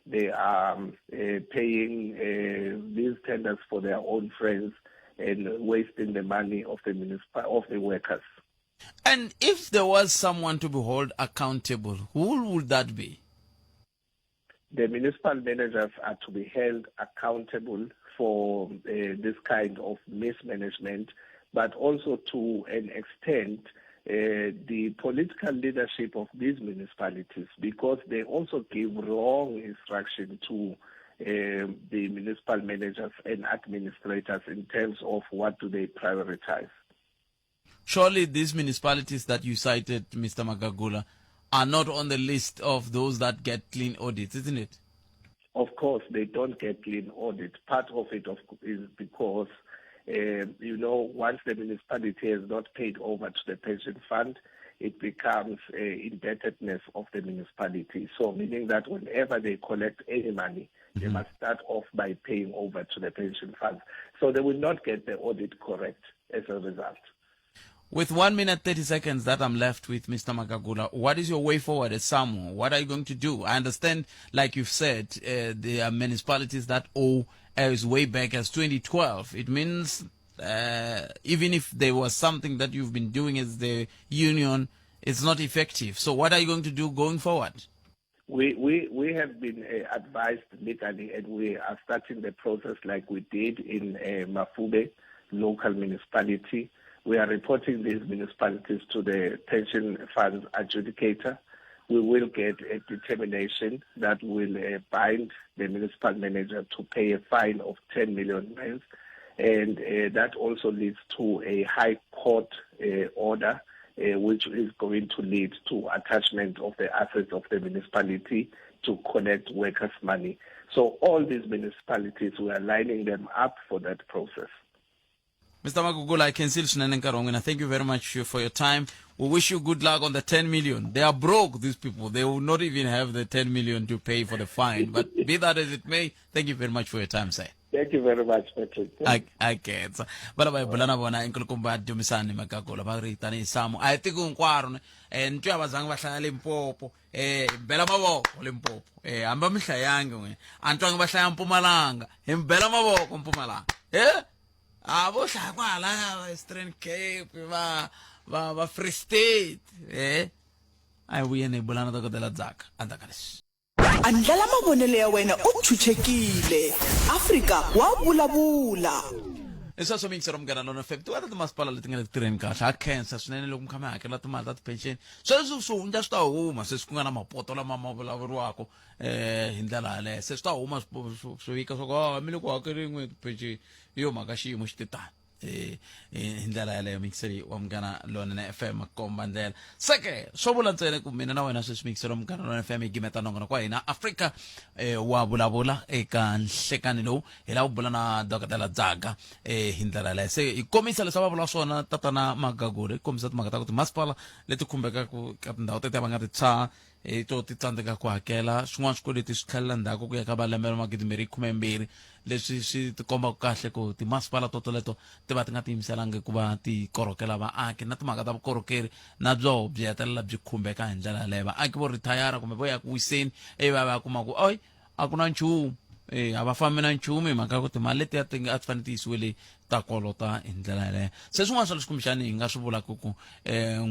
They are um, uh, paying uh, these tenders for their own friends and wasting the money of the municipal of the workers. And if there was someone to be held accountable, who would that be? The municipal managers are to be held accountable for uh, this kind of mismanagement, but also to an extent, uh, the political leadership of these municipalities, because they also give wrong instruction to uh, the municipal managers and administrators in terms of what do they prioritize. Surely these municipalities that you cited, Mr. Magagula, are not on the list of those that get clean audits, isn't it? Of course, they don't get clean audit. Part of it of, is because, uh, you know, once the municipality has not paid over to the pension fund, it becomes uh, indebtedness of the municipality. So meaning that whenever they collect any money, mm-hmm. they must start off by paying over to the pension fund. So they will not get the audit correct as a result. With 1 minute 30 seconds that I'm left with, Mr. Magagula, what is your way forward as SAMWU? What are you going to do? I understand, like you've said, uh, there are municipalities that owe as way back as 2012. It means uh, even if there was something that you've been doing as the union, it's not effective. So what are you going to do going forward? We, we, we have been uh, advised legally and we are starting the process like we did in uh, Mafube local municipality. We are reporting these municipalities to the pension funds adjudicator. We will get a determination that will uh, bind the municipal manager to pay a fine of 10 million rands. And uh, that also leads to a high court uh, order, uh, which is going to lead to attachment of the assets of the municipality to collect workers' money. So all these municipalities, we are lining them up for that process. Mr. Magugula, I can see swinene nkarhi wa n'wina. Thank you very much for your time. We wish you good luck on the 10 million. They are broke, these people. They will not even have the 10 million to pay for the fine. But be that as it may, thank you very much for your time, sir. Thank you very much, Patrick. I can't. Va lava hi bula na vona inkulukumba Dumisani Magagula va ri tanihi Samu. A hi tiko hinkwaro ne. Eh ni twa va zangi va hlaya Limpopo. Eh bela mavoko Limpopo. Eh hambi mi hlayangi n'we. A ni twangi va hlaya Mpumalanga. Hi bela mavoko Mpumalanga. Eh a vo hlaya kwalaya va Eastern Cape va va va Free State eh A hi vuyeni hi bula na dokodela Dzaka endzhaku ka leswi. Andlala mavonelo ya wena u chuchekile. Afrika wa vulavula. Hi sweswo miyingisero Munghana Lona FM tin'wana ta timasipala leti nga le ku tirheni kahle ha khensa swinene loko mi kha mi hakela timali ta tipension sweswi swihundla swi ta huma sweswi ku nga na mapoto lama ma vulavuriwaka um hi ndlela yaleyo se swi ta huma swivika swa ku a mi le ku hakeleni n'we tipension hi yo mhaka xiyimo xi te tani hi hi ndlela yaleyo mixeri wa Munghana Lonene FM komba ndlela se ke swo vula ntsena ku mina na wena sweswi mixeri wa Munghana Lonene FM hi gimeta nongonoko wa hina Afrika eh, wa vulavula eka nhlekani lowu hi lava ku bula na dokodela Dzaga eh, hi ndlela yaleyo se hi komisa leswi a va vula swona tatana Magagula hi kombisa timhaka ta ku timasipala leti khumbekaka ka tindhawu tetiya va nga ti tshaha hi to ti tsandzeka ku hakela swin'wana swikweleti swi tlhelela ndzhaku ku ya ka malembe ma 2012 leswi swi tikombaka kahle ku timasipala to toleto ti va ti nga tiyimiselangi ku va ti korhokela vaaki na timhaka ta vukorhokeri na byoho byi hetelela byi khumbeka hi ndlela yaleyo vaaki vo rithayara kumbe vo ya ku wiseni ivi va va kuma ku oy a ku na nchumu e a va fambi na nchumu hi mhaka ya ku timali letiya ti a ti fanele ti yisiwe le ta kolota hi ndlela yaleyo se swin'wana swa leswi kumbexani hi nga swi vulaka ku um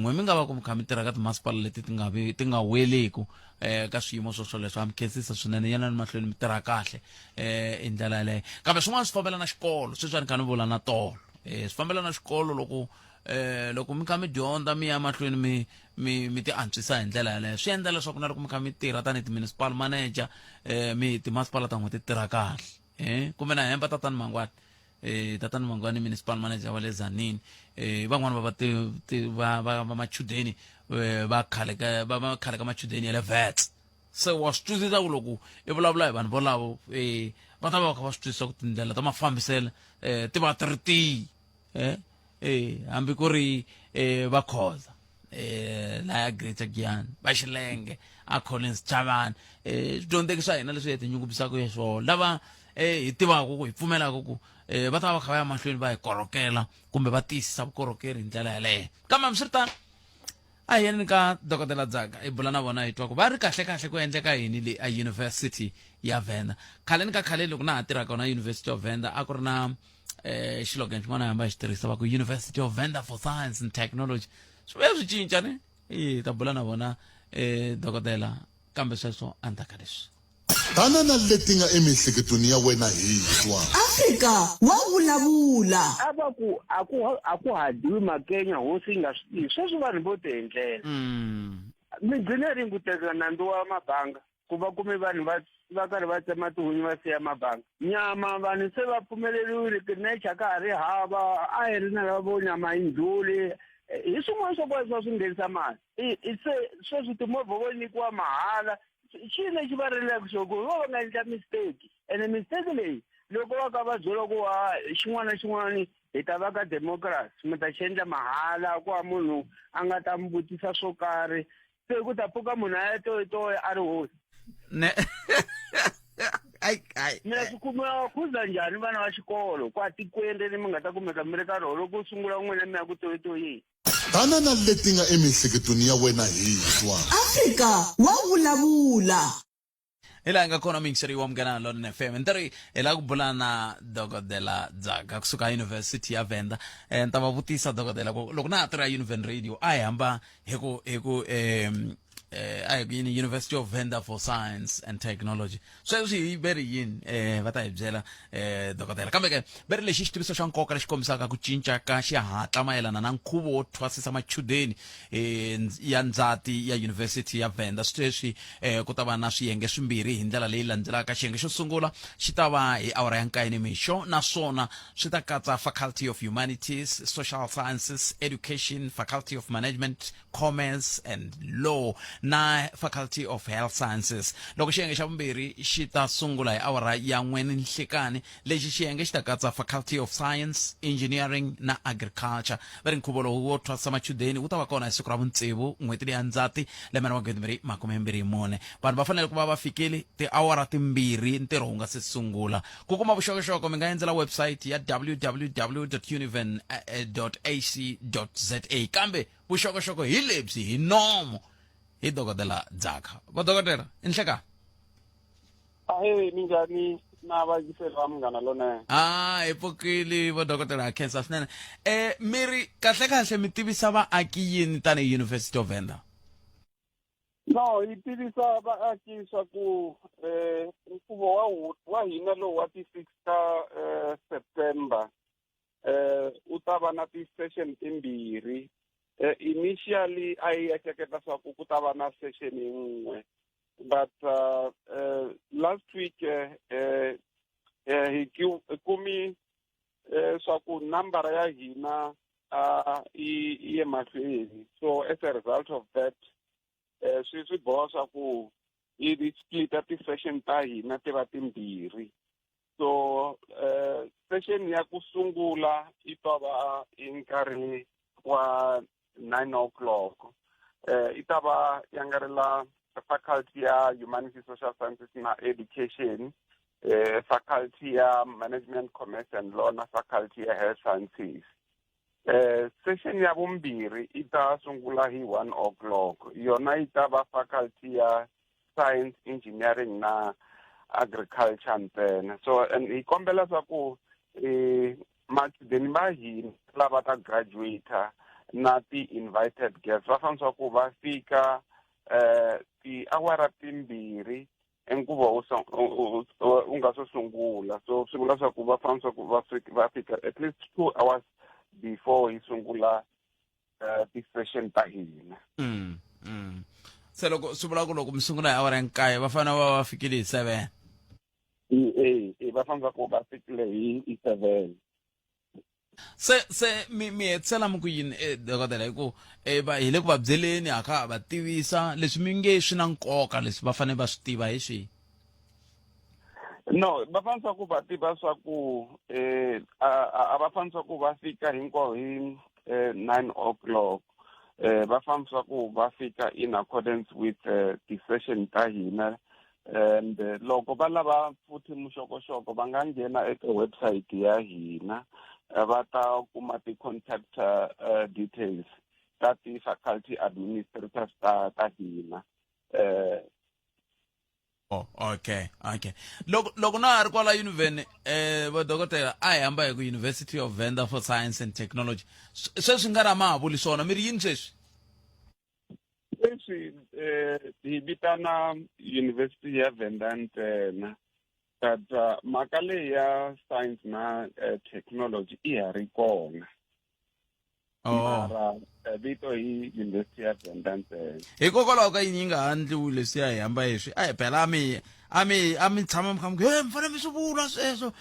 n'we mi nga va ku mi kha mi tirha ka timasipala leti ti nga vi ti nga weleku um ka swiyimo swo swoleswo ha mi khensisa swinene yanani mahlweni mi tirha kahle um hi ndlela yaleyo kambe swin'wana swi fambelana xikolo sweswi a ni kha ni vula na tolo um swi fambelana xikolo loko eh loko mi kha mi dyondza mi ya mahlweni mi mi mi ti antswisa hi ndlela yaleyo swi endla leswaku na loko mi kha mi tirha tanihi ti-municipal manager eh mi timasipala ta n'we ti tirha kahle eh kumbe na hemba tatani Mangwani eh tatani Mangwani municipal manager wa le Tzaneen eh van'wana va va ti va va va machudeni eh, va khale ka va va khale ka machudeni ya le Wits se wa swi twisisa ku loko i vulavula hi vanhu volavo eh va ta va va kha va swi twisisa ku tindlela ta mafambiselo eh ti va ti ri tihi eh eh hambi ku ri eh va Khoza eh laya Greater Giyani va Xilenge a Collins Chavani eh swidyondzeki swa hina leswi hi tinyungubyisaka hi swona lava eh hi tivaka ku hi pfumelaka ku eh va ta va kha va ya mahlweni va hi korhokela kumbe va tiyisisa vukorhokeri hi ndlela yaleyo kambe hambiswiritano a hi yeni ka dokodela Dzaka hi bula na vona hi twa ku va ri kahle kahle ku endleka yini le a University ya Venda khaleni ka khaleni loko na ha tirha kona University of Venda a ku ri na eh xilogan xin'wana hamba xi tirhisa va ku University of Venda for Science and Technology swi vuya swi cinca ne hi ta bula na vona eh dokodela kambe sweswo endzhaku ka leswi Tana na leti nga emiehleketweni ya wena hi twa. Afrika wa vulavula. A va ku a ku a ku ha dyiwi makenya hosi yi nga swi tivi sweswi vanhu vo ti endlela mi gcine rini ku teka nandzu wa mabanga ku va kume vanhu va va karhi va tsema tihunyi va siya mabanga nyama vanhu se va pfumeleriwile tinecha ka ha ri hava a hi ri na lava vo nyama yi ndlhuli hi swin'wana swa kona swa swi nghenisa mali se sweswi timovha vo nyikiwa mahala xi lexi va rilaka xo ku vo va nga endla mistake ene mistake leyi loko va ka va byela ku wa xin'wana na xin'wana hi ta va ka democracy mi ta xi endla mahala ku va munhu a nga ta mi vutisa swo karhi se ku ta pfuka munhu a ya toyitoyi a ri hosi ne ai ai mina swi kuma khuza njhani vana va xikolo kwa tikweni leri mi nga ta kumeka mi ri ka rona loko sungula n'wina mi ya ku toyitoyini Tana na leti nga emiehleketweni ya wena hi twa. Afrika wa vulavula. Hi laha hi nga kona muyingiseri wa Munghana Lonene FM. Ni ta ri hi lava ku bula na Dokodela Dzaka kusuka University ya Venda. Eh, ni ta va vutisa dokodela ku loko na ha tirha Univen Radio a hi hamba hi ku hi ku eh, a hi ku yini University of Venda for Science and Technology. Sweswi hi ve ri yini eh va ta hi byela eh dokodela. Kambe ke ve ri lexi xitiviso xa nkoka lexi kombisaka ku cinca ka xihatla mayelana na nkhuvo wo thwasisa machudeni eh ya ndzati ya University ya Venda. Sweswi eh ku ta va na swiyenge swimbirhi hi ndlela leyi landzelaka. Xiyenge xo sungula xi ta va hi awara ya nkaye nimixo naswona swi ta katsa Faculty of Humanities, Social Sciences, Education, Faculty of Management, Commerce and Law na Faculty of Health Sciences. Loko xiyenge xa vumbirhi xi ta sungula hi awara ya n'we ni nhlikani, lexi xiyenge xi ta katsa Faculty of Science, Engineering na Agriculture. Va ri nkhuvo lowu wo thwasisa machudeni wu ta va kona hi siku ra vuntsevu n'hweti leya Ndzati lembe ra 2024. Vanhu va fanele ku va va fikile tiawara timbirhi ntirho wu nga se sungula. Ku kuma vuxokoxoko mi nga endzela website ya www.univen.ac.za kambe vuxokoxoko hi lebyi hi nomo hi dokodela Dzaka. Va dokodela, i nhlekani. Ahee, minjhani na vayingiseri va Munghana Lonene? Ah, hi pfukile vo dokodela ha khensa swinene. Eh, mi ri kahle kahle mi tivisa vaaki yini tanihi University of Venda? No, yi tivisa vaaki swa ku eh nkhuvo wa wa hina lowu wa ti 6 ta eh, September eh u ta va na ti-session timbirhi eh, initially a yi ehleketa swa ku ku ta va na session yin'we but uh, uh, last week uh, uh, hi kumi uh, swa ku nambara ya hina uh, yi ye mahlweni so as a result of that uh, swi swi boha swa ku hi splita ti-session ta hina ti va timbirhi so uh, session ya ku sungula yi ta va hi nkarhi wa 9 o'clock eh yi ta va yangarela faculty ya humanities social sciences na education eh faculty ya management commerce and law na faculty ya health sciences eh session ya vumbirhi yi ta sungula hi 1 o'clock yona yi ta va faculty ya science engineering na agriculture ntsena so and hi kombela swa ku eh machudeni va hina lava ta graduate na ti-invited guests va fanele swa ku va fika eh tiawara timbirhi enkuva u nga swo sungula so swi vula swa ku va fanele swa ku va va fika at least two hours before hi sungula eh, ti-session ta hina mm, mm. Se loko swi vula ku loko mi sungula hi awara ya nkaye va fanele va va fikile hi seven e e va fanele ku va fikile hi seven se se mi mi hetisela mi ku yini eh, dokodela hi ku eh, va hi le ku va byeleni ha kha va tivisa leswi mi nge swi na nkoka leswi va fanele va swi tiva hi swihi no va fanele swa ku va tiva swa ku eh a va fanele swa ku va fika hinkwavo hi 9 o'clock eh va fanele swa ku va fika in accordance with ti-session ta hina and loko va lava futhi muxokoxoko va nga nghena eka website ya hina va ta kuma ti-contact details ta ti-faculty administrators ta ta hina eh Oh, okay okay loko loko na ha ri kwala univeni eh vadokodela a hi hamba hi ku University of Venda for Science and Technology sweswi nga ra ma ha vuli swona mi ri yini sweswi sweswi eh hi vitana University ya Venda ntsena but uh, mhaka leyi ya science na uh, technology i ha ri kona Oh. mara eh, vito hi University ya Venda ntsena hikokwalaho ka yini yi nga ha ndliwi leswiya hi hamba hi swi a hi phela a mi a mi a mi tshama mi kha mi ku he mi fanele mi swi vula sweswo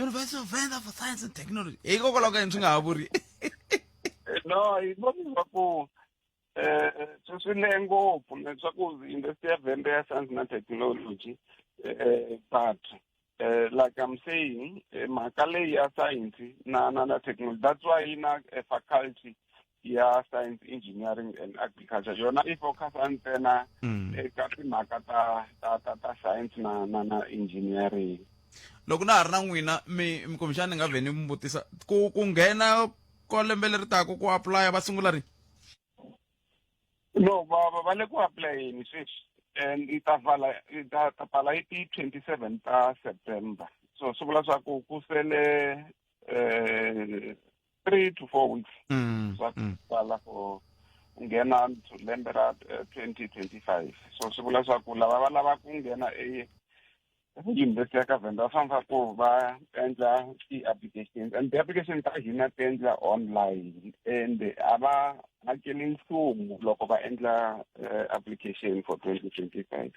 University of Venda for Science and Technology hikokwalaho ka yini swi nga ha vuri no hi vona leswaku eh swi swi lehe ngopfu leswaku University ya Venda ya Science na Technology eh but eh like I'm saying eh, mhaka leyi ya science na na na technology that's why yi na eh, faculty ya science engineering and agriculture yona i focus ntsena eka timhaka ta ta ta ta science na na na engineering loko na ha ri na n'wina mi mi kumbexana ni nga vhe ni mi vutisa ku ku nghena ko lembe leri taka ku apply va sungula rini no va va va le ku applyeni sweswi and yi ta vala yi ta ta pfala hi ti 27 ta September so swi vula swa ku ku sele eh 3 to 4 weeks swa ku pfala for ku nghena lembe ra 2025 so swi vula swa ku lava va lava ku nghena e yunivhesiti ya ka Venda va fanele ku va endla ti-applications and ti-application ta hina ti endla online and a va hakeli nchumu loko va endla eh, application for 2025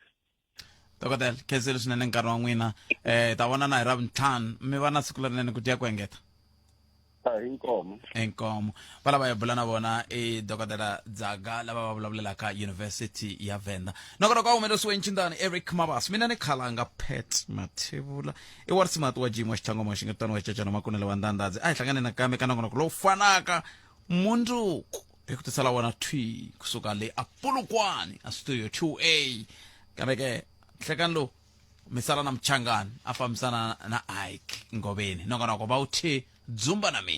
dokodela khensile swinene nkarhi wa n'wina um ta vonana hi ravuntlhanu mi va na siku lerinene ku dya ku engeta inkomo inkomo va lava hi bula na vona i dokodela dzaga lava va vulavulelaka university ya venda nongonoko a humelerisiwe ncindani eric mabas mina ni khalanga pet mathevula i wa risimati wa jim wa xitlhangoma xingetano wa xicecana makunele wa ndandadzi a hi hlangane nakambe ka nongonoko lowu fanaka mundzuku hi ku tisela wona thwi kusuka le apulukwani a studio 2a kambe ke nhlekani lowu mi sala na mchangani a fambisana na ike ngoveni nongonoko va wu thye dzumba na mina.